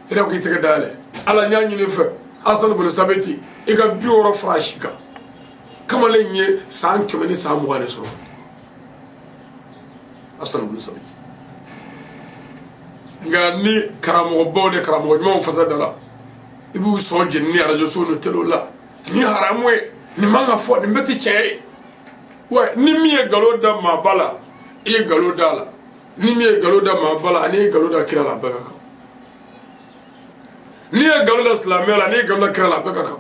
Kira ko, i tɛgɛ dayɛlɛ. Ala, n y'a ɲini i fɛ, Hasan ibn Sabiti, i ka 60 fara a si kan. Kamalen ye san 120 de sɔrɔ, Hasan ibn Sabiti. Nka ni karamɔgɔbaw ni karamɔgɔ ɲumanw fasa dara, i b'u sɔn jeni ni arajo so ni telew la, ni haramu ye, nin man ka fɔ, nin bɛɛ tɛ tiɲɛ ye wa. Ni min ye nkalon da maaba la, i ye nkalon da a la. Ni min ye nkalon da maaba la, ani ye nkalon da kira la, a bɛɛ ka kan. N'i ye nkalon da silamɛya la, n'i ye nkalon da kira la, a bɛɛ ka kan.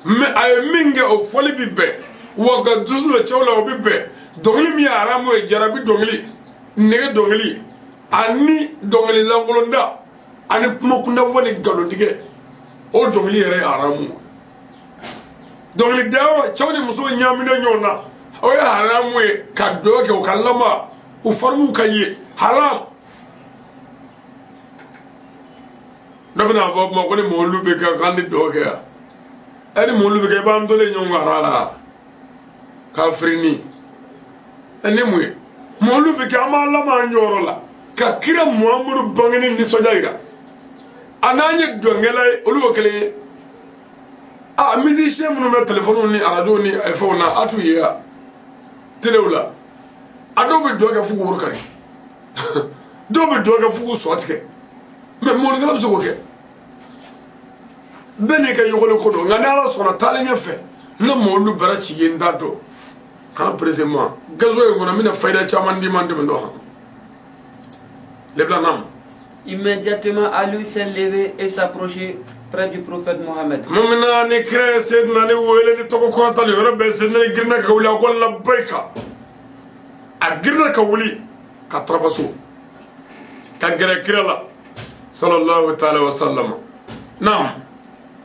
Mɛ a ye min kɛ, o fɔli bi bɛn wa, ka dusu don cɛw la, o bi bɛn. Dɔnkili min ye haramu ye, jarabi dɔnkili, nɛgɛ dɔnkili, ani dɔnkili lankolonda, ani kumakundafɔ ni nkalontigɛ, o dɔnkili yɛrɛ ye haramu ye. Dɔnkili dayɔrɔ, cɛw ni musow ɲaaminen ɲɔgɔn na, o ye haramu ye. Ka dɔn kɛ u ka lama, u farimuw ka ye, haram. Dɔ bɛna fɔ kuma ko ni mɔlu bɛ kɛ k'an tɛ dɔn kɛ yan. Ɛ, ni mɔlu bɛ kɛ, i b'an tolen ɲɔgɔn kan ara la kafirini. Ɛ, ni mun ye mɔlu bɛ kɛ, an b'an lama an jɔyɔrɔ la ka kira Muhamadu bangeni nisɔndiya yira. A n'an ye dɔnkɛla ye, olu y'o kelen ye. A musicien minnu bɛ telefɔniw ni arajow ni fɛnw na, a t'u ye wa telew la? A dɔw bɛ dɔn kɛ f'u woro kari, dɔw bɛ dɔn kɛ f'u k'u sɔ tigɛ. Mɛ mɔnikɛla bɛ se k'o kɛ, bɛɛ n'i ka yɔgɔli ko don. Nka ni Ala sɔnna, taalen ɲɛfɛ, n ka mɔlu bɛra ci ye, n t'a dɔn. Kana perese ma, gazo in kɔnɔ, n bɛna fayida caman d'i ma, n dɛmɛ dɔ han lebila nam. Immédiatement, Ali s'est levé et s'approché près du prophète Mohammed. Mun na ni kira ye Seydina Ali wele ni tɔgɔ kɔrɔtali yɔrɔ bɛɛ, Seydina Ali girinna ka wuli. A ko labbayika. A girinna ka wuli ka tarabaso ka gɛrɛ kira la, sallallahu taala wa sallam. Naam.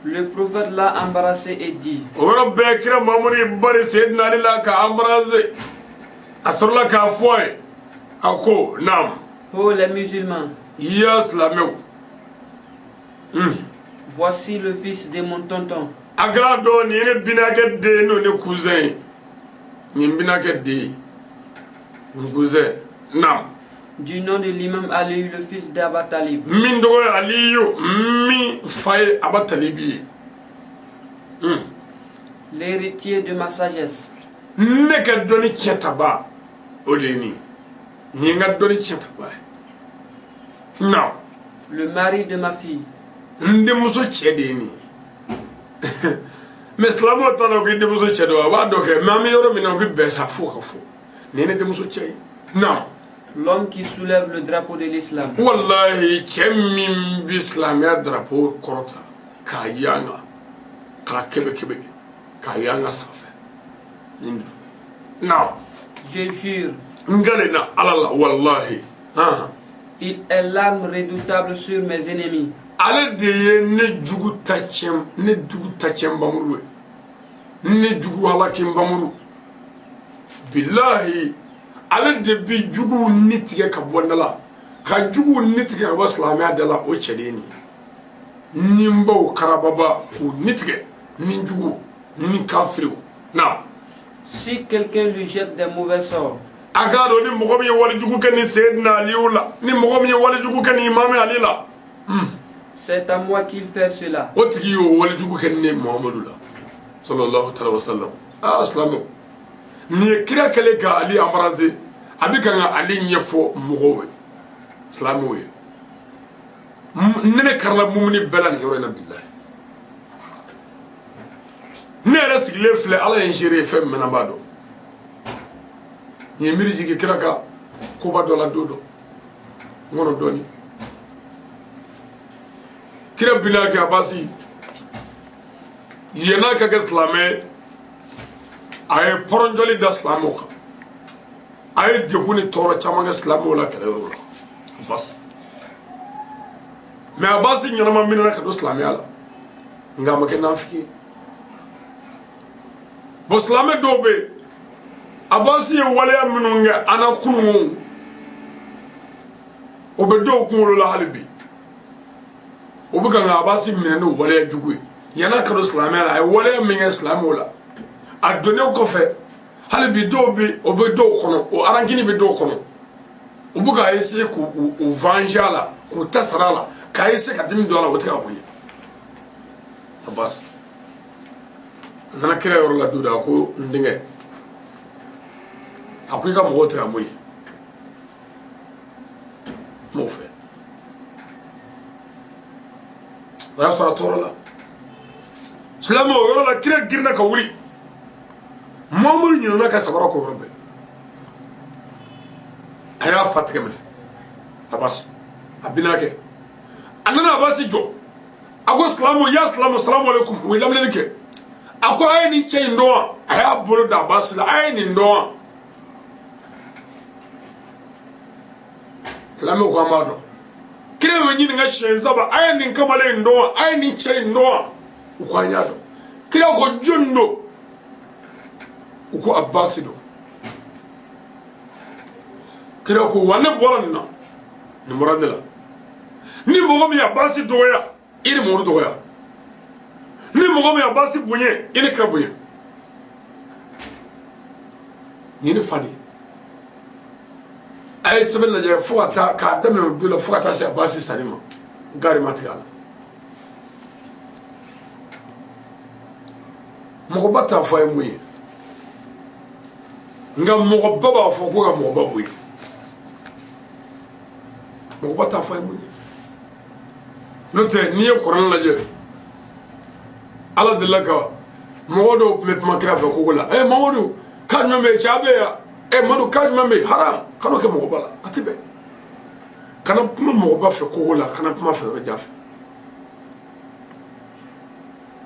Le prophète l'a embrassé et dit: O yɔrɔ bɛɛ, kira Mamadu ye bari Seydina Ali la ka embrasser. A sɔrɔla k'a fɔ a ye, a ko naam. Oh les musulmans, ya silamɛw, voici le fils de mon tonton, a k'a dɔn nin ye ne binakɛ den, n'o ne cousin ye, nin binakɛ den ye, n cousin. Naam. Du nom de l'imam Ali, le fils d'Abba Talib. Min tɔgɔ ye Aliyu, min fa ye Aba Talibi ye. L'héritier de ma sagesse. Ne ka dɔnni tiɲɛ taba, o de ye nin ye. Nin ye n ka dɔnni tiɲɛ taba ye. Naam. Le mari de ma fille. N denmuso cɛ de ye nin ye. Mɛ silamɛw t'a dɔn k'i denmuso cɛ don, a b'a dɔn kɛ. Mɛ an bɛ yɔrɔ min na, o bɛ bɛn sa fo ka fɔ nin ye ne denmuso cɛ ye. Naam. L'homme qui soulève le drapeau de l'islam. Wallahi, cɛ min bɛ silamɛya drapeau kɔrɔta k'a yanga, k'a kɛbɛ kɛbɛ, k'a yanga sanfɛ, nin don. Naam. Je jure, n kalen na Ala la, wallahi han. Il est l'arme redoutable sur mes ennemis. Ale de ye ne jugu ta tiɲɛ, ne jugu ta tiɲɛ nbamuru ye, ne jugu halaki nbamuru. Bilahi, ale de bi juguw ni tigɛ ka bɔ n da la, ka juguw ni tigɛ ka bɔ silamɛya da la. O cɛ de ye nin ye, ni n baw karababa k'u ni tigɛ, ni juguw ni kafiriw. Na. Si quelqu'un lui jette des mauvais sorts, a k'a dɔn ni mɔgɔ min ye walijugu kɛ ni Seydina Aliyu la, ni mɔgɔ min ye walijugu kɛ ni Imami Ali la, c'est à moi qu'il fait cela. O tigi y'o walijugu kɛ ne Muhamadu la, sallallahu alaihi wa sallam. Aa silamɛw, nin ye kira kɛlen ka Ali embrasser, a bɛ kan ka Ali ɲɛfɔ mɔgɔw ye, silamɛw ye. Ne karila mumuni bɛɛ la nin yɔrɔ in na. Bilahi, ne yɛrɛ sigilen filɛ, Ala ye n seere ye fɛn min na, n b'a dɔn. Nin ye miiri jigin kira ka koba dɔ la don dɔ n kɔnɔ dɔɔni. Kira binna kɛ Abasi, yenn'a ka kɛ silamɛ ye, a ye pɔrɔnjɔli da silamɛw kan, a ye degun ni tɔɔrɔ caman kɛ silamɛw la kɛlɛyɔrɔ la. Basi. Mais Abasi ɲɛnama minɛna ka don silamɛya la, nka a ma kɛ nafiki ye. Bon, silamɛ dɔw bɛ yen, Abasi ye waleya minnu kɛ an na kunun, o bɛ dɔw kunkolo la hali bi. O bɛ ka nka Abasi minɛ n'o waleya jugu ye. Yan'a ka don silamɛya la, a ye waleya min kɛ silamɛw la, a donnen kɔfɛ, hali bi dɔw bɛ, o bɛ dɔw kɔnɔ, o rancune bɛ dɔw kɔnɔ. U bɛ ka essayer k'u u venger a la, k'u ta sara a la, k'a essayer ka dimi don a la. O tɛ ka bonya. Abbas a nana kira yɔrɔ la don dɔ, a ko: "N denkɛ," a ko, "i ka mɔgɔw tɛ ka bonya." M'o fɛ, o y'a sɔrɔ a tɔɔrɔ la. Silamɛ, o yɔrɔ la, kira girinna ka wuli. Mamadu ɲinɛna ka sabara kɔ yɔrɔ bɛɛ. A y'a fa tigɛ minɛ, Abasi a binakɛ. A nana Abasi jɔ, a ko: "Silamɛ, ya silamɛ, salamu aleykum." U ye laminɛni kɛ. A ko: "A ye nin cɛ in dɔn wa?" A y'a bolo da Abasi la. "A ye nin dɔn wa?" Silamɛw ko: "An b'a dɔn." Kira y'o ɲininka siɲɛ saba: "A ye nin kamalen in dɔn wa? A ye nin cɛ in dɔn wa?" U ko: "An y'a dɔn." Kira ko: "Jɔn don?" U ko: "Abasi don." Kira ko: "Wa ne bɔra nin na, nin bɔra ne la. Ni mɔgɔ min ye Abasi dɔgɔya, i ni Mamadu dɔgɔya. Ni mɔgɔ min ye Abasi bonya, i ni kira bonya." Nin ye ne fa de ye. A ye sɛbɛn lajɛ fo ka taa k'a daminɛ o don la fo ka taa se Abasi sani ma, gari ma tigɛ a la. Mɔgɔba t'a fɔ a ye mun ye, nka mɔgɔba b'a fɔ ko ka mɔgɔba bonya. Mɔgɔba t'a fɔ a ye mun ye. N'o tɛ, n'i ye kuranɛ lajɛ, Ala delila ka mɔgɔ dɔw tun bɛ kuma kira fɛ kogo la: "Ɛ Mamadu, kan jumɛn bɛ yen? Cɛ bɛ yan. Ɛ Madu, kan jumɛn bɛ yen?" Haram, kan'o kɛ mɔgɔba la, a tɛ bɛn. Kana kuma mɔgɔba fɛ kogo la, kana kuma fɛ yɔrɔ jan fɛ.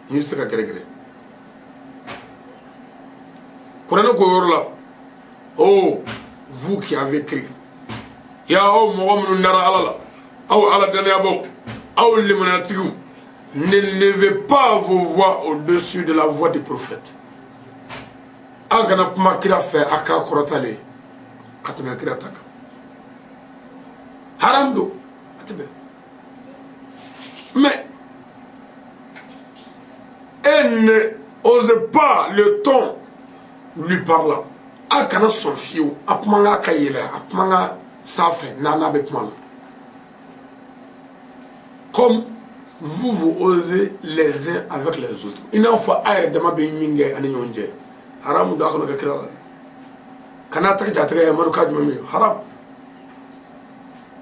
N'i bɛ se ka gɛrɛgɛrɛ kuranɛ ko yɔrɔ la: "Oh, vous qui avez cru", ya aw mɔgɔ minnu dara Ala la, aw Ala dannayabaw, aw limaniyatigiw, "ne levez pas vos voix au-dessus de la voix du prophète." Aw kana kuma kira fɛ a k'a kɔrɔtalen ka tɛmɛ kira ta kan. Haram don, a tɛ bɛn. Mais et ne osez pas le ton lui parlant, a kana sɔn fiyewu a kuma ka yɛlɛ, a kuma ka sanfɛ n'a bɛ kuma la, comme vous vous osez les uns avec les autres, i n'a fɔ a yɛrɛ dama bɛ min kɛ ani ɲɔgɔn cɛ. Haramu don, a kana kɛ kira la. Kana tɛgɛ ja tɛgɛ yamaru ka jumɛn bɛ yen? Haram,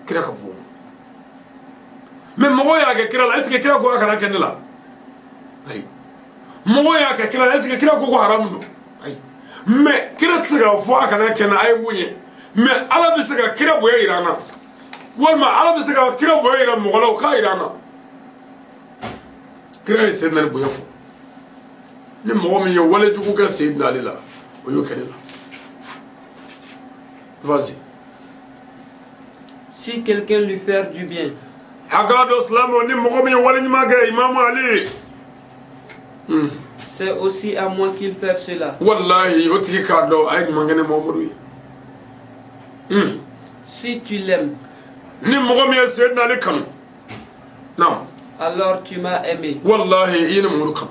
kira ka bon. Mais mɔgɔw y'a kɛ kira la, est ce que kira ko a kana kɛ ne la? Ayi. Mɔgɔw y'a kɛ kira la, est ce que kira ko ko haramu don? Ayi. Mais kira tɛ se k'a fɔ a kana kɛ na, a ye mun ye? Mais Ala bɛ se ka kira bonya yira an na, walima Ala bɛ se ka kira bonya yira mɔgɔ la, o k'a yira an na. Kira ye Seyidina Ali bonya fɔ. Ni mɔgɔ min ye walejugu kɛ Seyidina Ali la, o y'o kɛ ne la. Vas-y. Si quelqu'un lui fait du bien, A k'a dɔn, silamɛw, ni mɔgɔ min ye wale ɲuman kɛ Imamu Ali, c'est aussi à moi qu'il fait cela. Walahi, o tigi k'a dɔn a ye ɲuman kɛ ne Mamadu ye. Si tu l'aimes, Ni mɔgɔ min ye Seyidina Ali kanu, naam, alors tu m'as aimé. Walahi, i ye ne Mamadu kanu.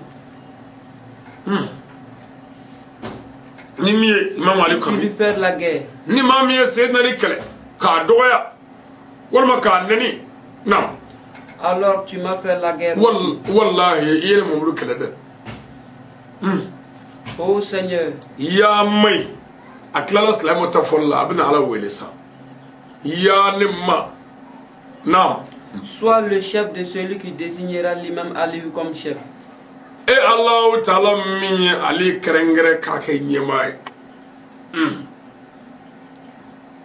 Ni min ye Imamu Ali Si tu lui kanu, fais la guerre, ni maa min ye Seyidina Ali kɛlɛ k'a dɔgɔya walima k'a nɛni, naam, alors tu m'as fait la guerre aussi. Walahi, i ye ne Mamadu kɛlɛ dɛ. Ô Seigneur, Ya mai, a tilala silamɛw ta fɔli la, a bɛna Ala wele sa: ya ne ma, naam, sois le chef de celui qui désignera l'imam Ali comme chef. E Alahu Taala min ye ale kɛrɛnkɛrɛn k'a kɛ ɲɛmaa ye.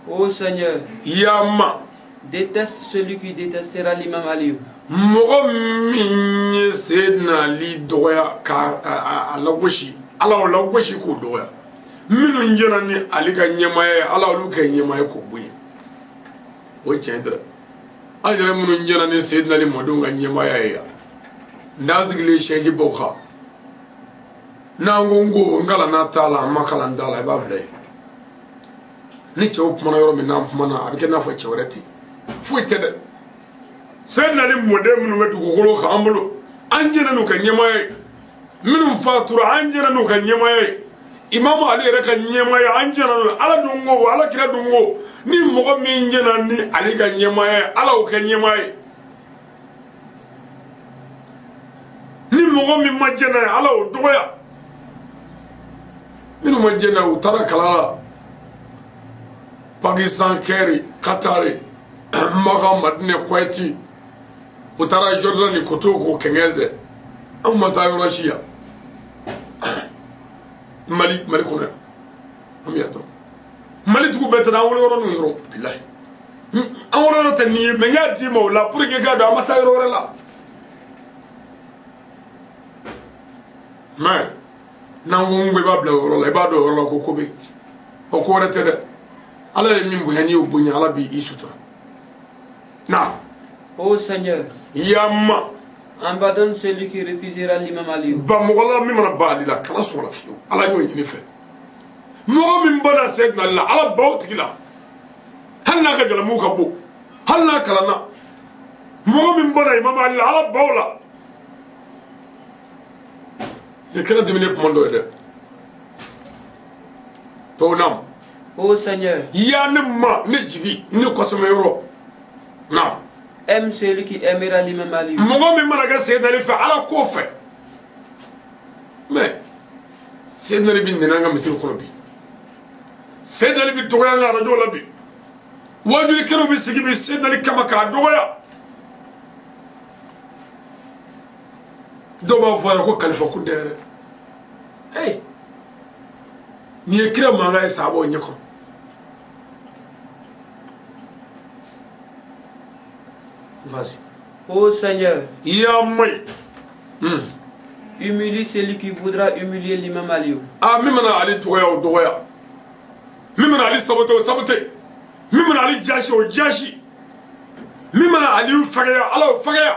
Ô Seigneur, Ya ma, déteste celui qui détestera l'imam Ali. Mɔgɔ min ye Seyidina Ali dɔgɔya k'a a lagosi, Ala o lagosi k'o dɔgɔya. Minnu jɛna ni Ali ka ɲɛmaaya ye, Ala olu kɛ ɲɛmaa ye k'o bonya. O ye tiɲɛ dɛ. An yɛrɛ minnu jɛna ni Seydina Ali mɔdenw ka ɲɛmaaya ye yan, n'an sigilen sɛji b'o kan, n'an ko n ko n kalanna t'a la, an ma kalan t'a la, i b'a bila yen. Ni cɛw kumana yɔrɔ min, n'an kumana, a bɛ kɛ n'a fɔ cɛ wɛrɛ tɛ foyi tɛ dɛ. Seydina Ali mɔden minnu bɛ dugukolo kan an bolo, an jɛna n'u ka ɲɛmaaya ye. Minnu fatura, an jɛna n'u ka ɲɛmaaya ye. Imamu Ali yɛrɛ ka ɲɛmaaya, an jɛna n'o ye. Ala dun ko, Ala kira dun ko, ni mɔgɔ min jɛna ni Ali ka ɲɛmaaya ye, Ala y'o kɛ ɲɛmaaya ye. Ni mɔgɔ min ma jɛn n'a ye, Ala y'o dɔgɔya. Minnu ma jɛn n'a ye, u taara kalan la Pakistan, Kɛri, Katari, Maka, Madinɛ, Kuwaiti, u taara Jordani, ko t'o ko kɛngɛ dɛ. Anw ma taa yɔrɔ si yan, Mali Mali kɔnɔ yan, an bɛ yan dɔrɔn. Mali dugu bɛɛ tɛ, an wolo yɔrɔ ninnu dɔrɔn, bilahi an wolo yɔrɔ tɛ nin ye, mɛ n y'a d'i ma o la pour que k'a dɔn an ma taa yɔrɔ wɛrɛ la. Mɛ n'an ko n ko i b'a bila o yɔrɔ la, i b'a dɔn o yɔrɔ la ko ko bɛ yen, o ko wɛrɛ tɛ dɛ. Ala ye min bonya, n'i y'o bonya, Ala b'i sutura. Na. Ô Seigneur, Yama. abandonne celui qui refusera l'imam Ali. Ba mɔgɔ la min mana ban Ali la, kana sɔn o la fiyewu. Ala y'o ɲini fɛ. Mɔgɔ min banna Seydina Ali la, Ala ba o tigi la, hali n'a ka jalamuw ka bon, hali n'a kalanna. Mɔgɔ min banna Imam Ali la, Ala ba o la. Nin kɛra diminen kuma dɔ ye dɛ. Tɔw nam. Ô Seigneur, Ya ne ma, ne jigi, ne kɔsɛmɛ yɔrɔ na. aime celui qui aimera l'imam Ali. Mɔgɔ min mana kɛ Seydina Ali fɛ, Ala k'o fɛ. Mɛ Seydina Ali bɛ nɛnɛ an ka misiri kɔnɔ bi, Seydina Ali bɛ dɔgɔya an ka arajo la bi, wajulikɛlaw bɛ sigi bi Seydina Ali kama k'a dɔgɔya. Dɔw b'a fɔ a ye ko kalifa kun tɛ yɛrɛ. Ee, nin ye kira mankan ye sahabaw ɲɛkɔrɔ. Vas-y. Ô Seigneur, Ya mayi. humilie celui qui voudra humilier l'imam Ali. A min mana Ale dɔgɔya, o dɔgɔya. Min mana Ale sabote, o sabote. Min mana Ale jasi, o jasi. Min mana Ale fɛgɛya, Ala o fɛgɛya.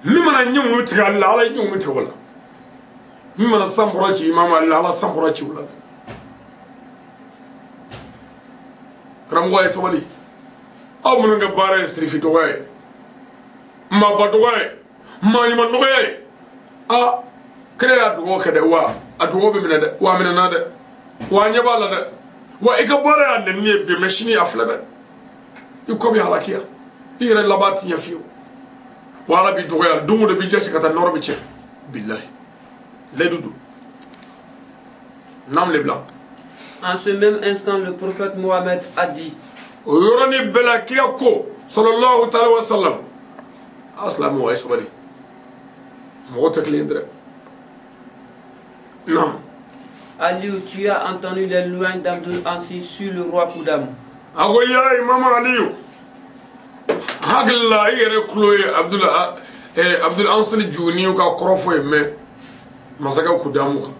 Min mana ɲɛw tigɛ Ale la, Ala ye ɲɛw tigɛ o la. Min mana sankɔrɔ ci Imam Ali la, Ala sankɔrɔ ci o la. Karamɔgɔ ye sabali. Aw minnu ka baara ye sirifi dɔgɔya ye, maaba dɔgɔya ye, maa ɲuman dɔgɔya ye, a kira y'a dugawu kɛ dɛ, wa a dugawu bɛ minɛ dɛ, wa a minɛna dɛ, wa a ɲɛ b'a la dɛ, wa i ka baara y'a nɛni ye bi, mɛ sini a filɛ dɛ, i kɔ bɛ halakiya, i yɛrɛ laban ti ɲɛ fiyewu. Wa Ala b'i dɔgɔya don o don, b'i jasi ka taa nɔrɔ bɛ cɛ, bilahi layidu don. N'an le bila. En ce même instant, le prophète Mohammed a dit: O yɔrɔnin bɛɛ la, kira ko sallallahu taala wa sallam, a silamɛw, a ye sabali, mɔgɔ tɛ kelen ye dɛ. Naam. Aliou, tu as entendu les louanges d'Abdul Ansi sur le roi Koudam. A ko ya Imamu Aliyu, hakili la i yɛrɛ kulo ye Abdul Ansari Juguni ka kɔrɔfɔ ye mɛn masakɛ Kudamu kan,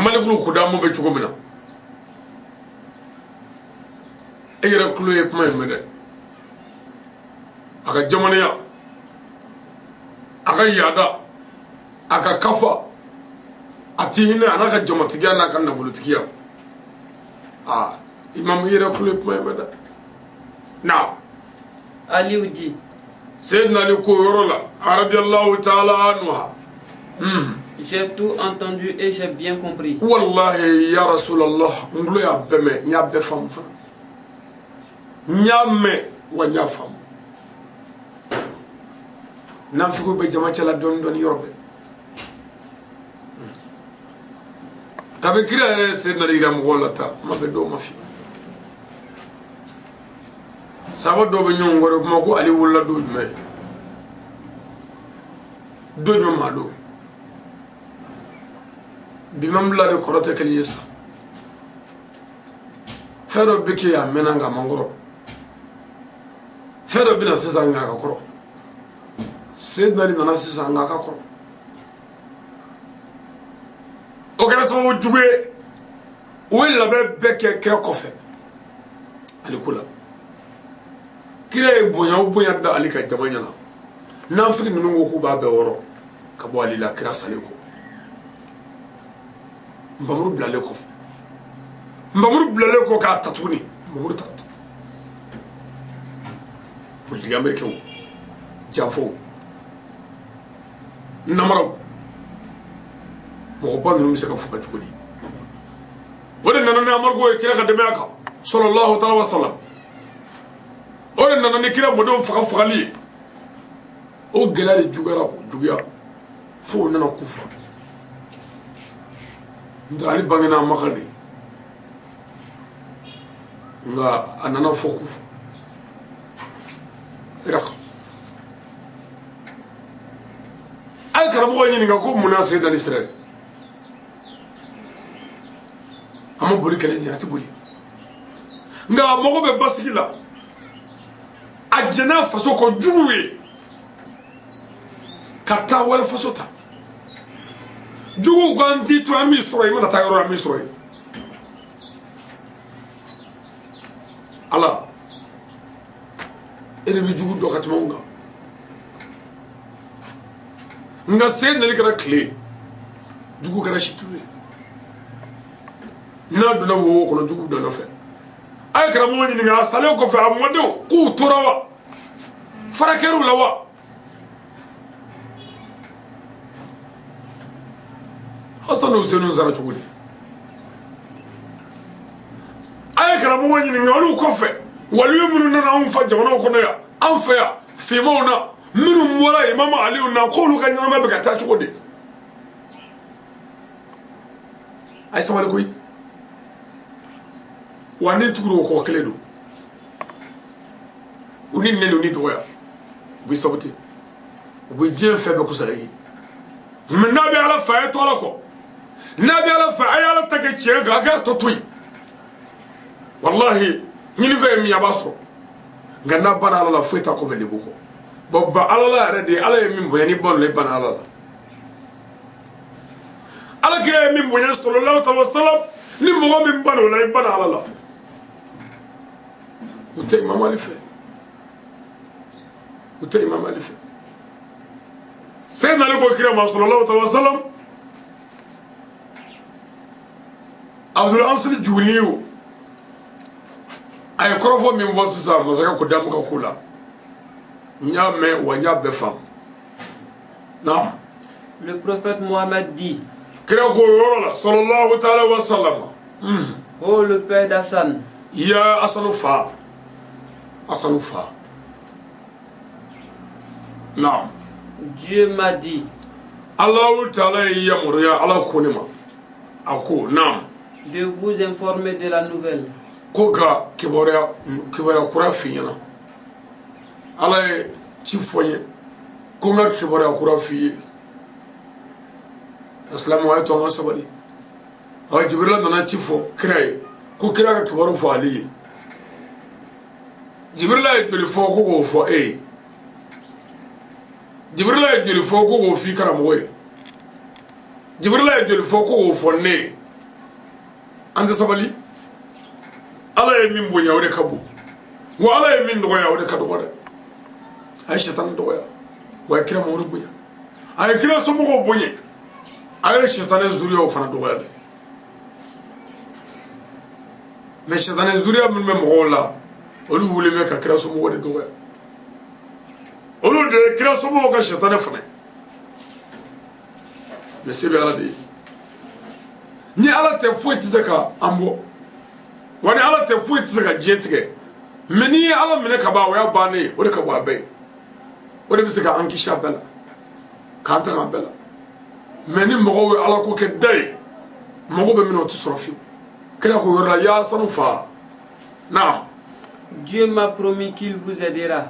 Malikulu Kudamu bɛ cogo min na, e yɛrɛ kulo ye kuma in mɛn dɛ. A ka jamanaya, a ka yaada, a ka kafa, a ti hinɛ, a n'a ka jamatigiya n'a ka nafolotigiya. Aa Imam, i yɛrɛ kulo ye kuma in mɛn dɛ. Na. Aliou dit: Seydina Ali ko yɔrɔ la, radiyallahu taala anha: J'ai tout entendu et j'ai bien compris. Wallahi ya Rasulallah, n tulo y'a bɛɛ mɛn, n y'a bɛɛ faamu fana, n y'a mɛn wa n y'a faamu. Nafigiw bɛ jama cɛla dɔɔni dɔɔni yɔrɔ bɛɛ. Kabi kira yɛrɛ ye Seydina Ali yira mɔgɔw la tan, ma bɛn dɔw ma fiyewu. Sahaba dɔw bɛ ɲɔgɔn kɔrɔ kuma ko Ali wolola don jumɛn, don jumɛn maa don. Bi ma bila de, kɔrɔ tɛ kelen ye sa. Fɛn dɔ bɛ kɛ a mɛnna nka a man kɔrɔ, fɛn dɔ bɛ na sisan nka a ka kɔrɔ. Seydina Ali nana sisan nka a ka kɔrɔ. O kɛra sababu jugu ye, u ye labɛn bɛɛ kɛ kira kɔfɛ Ali ko la. Kira ye bonya o bonya da Ali ka jama ɲɛna, nafigi ninnu ko k'u b'a bɛɛ wɔrɔ ka bɔ Ali la. Kira salen kɔ, npamuru bilalen kɔfɛ, npamuru bilalen kɔ k'a ta tuguni, npamuru ta politiki américain, janfaw, namaraw, mɔgɔba ninnu bɛ se ka faga cogo di? O de nana ni embargo ye kira ka denbaya kan, sallallahu taala wa salam. O de nana ni kira mɔdenw faga fagali ye. O gɛlɛya de juguyara k'o juguya fo o nana Kufa. N'o tɛ, Ale bangena Maka de, nka a nana fɔ Kufa, Irak. A ye karamɔgɔ ɲininka ko mun na Seydina Ali sira a ma boli kɛlɛ ɲɛ? A tɛ boli, nka a mago bɛ basigi la. A jɛn'a faso kɔ juguw ye ka taa wale faso ta. Juguw ko an t'i to, an b'i sɔrɔ, i mana taa yɔrɔ, an b'i sɔrɔ yen. Ala e de bɛ jugu dɔn ka tɛmɛ anw kan. Nka sen nali kɛra tile, jugu kɛra situlu ye. N'a donna wo kɔnɔ, jugu dɔ nɔfɛ. A ye karamɔgɔ ɲininka, a salen kɔfɛ, a mɔdenw k'u tora wa, fara kɛr'u la wa? Hasan Usenu sara cogo di? A ye karamɔgɔ ɲininka, olu kɔfɛ waliyu minnu nana anw fa jamanaw kɔnɔ yan, anw fɛ yan, finmanw na, minnu bɔra Imamu Aliyu na, k'olu ka ɲɛnamaya bɛ ka taa cogo di? A ye sabali koyi. Wa ni tugura o kɔ, kelen don. U ni nɛni, u ni dɔgɔya, u bɛ sabati, u bɛ diɲɛ fɛn bɛɛ kusaya i ye. Mɛ n'a bɛ Ala fɛ, a ye to Ala kɔ. N'a bɛ Ala fɛ, a ye Ala ta kɛ tiɲɛ kan, a k'a tɔ to yen. Walahi, ɲinifɛn ye min ye, a b'a sɔrɔ. Nka n'a banna Ala la, foyi t'a kɔfɛ lebu kɔ. Bɔn, ba Ala la yɛrɛ de, Ala ye min bonya, ni banna, i banna Ala la. Ala kira ye min bonya, sallallahu alaihi wasallam, ni mɔgɔ min banna o la, i banna Ala la. U tɛ Imam Ali fɛ, u tɛ Imam Ali fɛ. Seyidina Ali ko kira ma, sallallahu alaihi wasallam, Abdul Ansari Juwuniyu a ye kɔrɔfɔ min fɔ sisan masakɛ ko damu ka ko la, n y'a mɛn wa n y'a bɛɛ faamu. Naam. Le prophète Mohammed dit: Kira ko o yɔrɔ la, sallallahu taala wa sallam: Ô le père d'Hassan, Ya Asanu fa, Asanu fa, naam. Dieu m'a dit Alahu taala ye yamaruya, Ala ko ne ma, a ko naam de vous informer de la nouvelle. Ko ka kibaruya kura f'i ɲɛna. Ala ye ci fɔ n ye ko n ka kibaruya kura f'i ye. Asilamu, a ye to an ka sabali. Ɔ, Jibirila nana ci fɔ kira ye ko kira ka kibaru fɔ Ale ye. Jibirila ye joli fɔ ko k'o fɔ e ye? Jibirila ye joli fɔ ko k'o f'i karamɔgɔ ye? Jibirila ye joli fɔ ko k'o fɔ ne ye? An tɛ sabali. Ala ye min bonya, o de ka bon, wa Ala ye min dɔgɔya, o de ka dɔgɔ dɛ. A ye sitani dɔgɔya, wa a ye kira Mamadu bonya, a ye kira somɔgɔw bonya, a ye sitani zuriyaw fana dɔgɔya dɛ. Mɛ sitani zuriya minnu bɛ mɔgɔw la, olu wulilen bɛ ka kira somɔgɔw de dɔgɔya. Olu de ye kira somɔgɔw ka sitani fana ye. Mɛ se bɛ Ala de ye. Ni Ala tɛ, foyi tɛ se ka an bɔ, wa ni Ala tɛ, foyi tɛ se ka diɲɛ tigɛ. Mɛ n'i ye Ala minɛ ka ban, o y'a bannen ye. O de ka bɔ a bɛɛ ye, o de bɛ se k'an kisi a bɛɛ la, k'an tanga a bɛɛ la. Mɛ ni mɔgɔw ye Ala ko kɛ da ye, mago bɛ min na, o tɛ sɔrɔ fiyewu. Kira ko yɔrɔ la, ya sanu fa, naam. Dieu m'a promis qu'il vous aidera.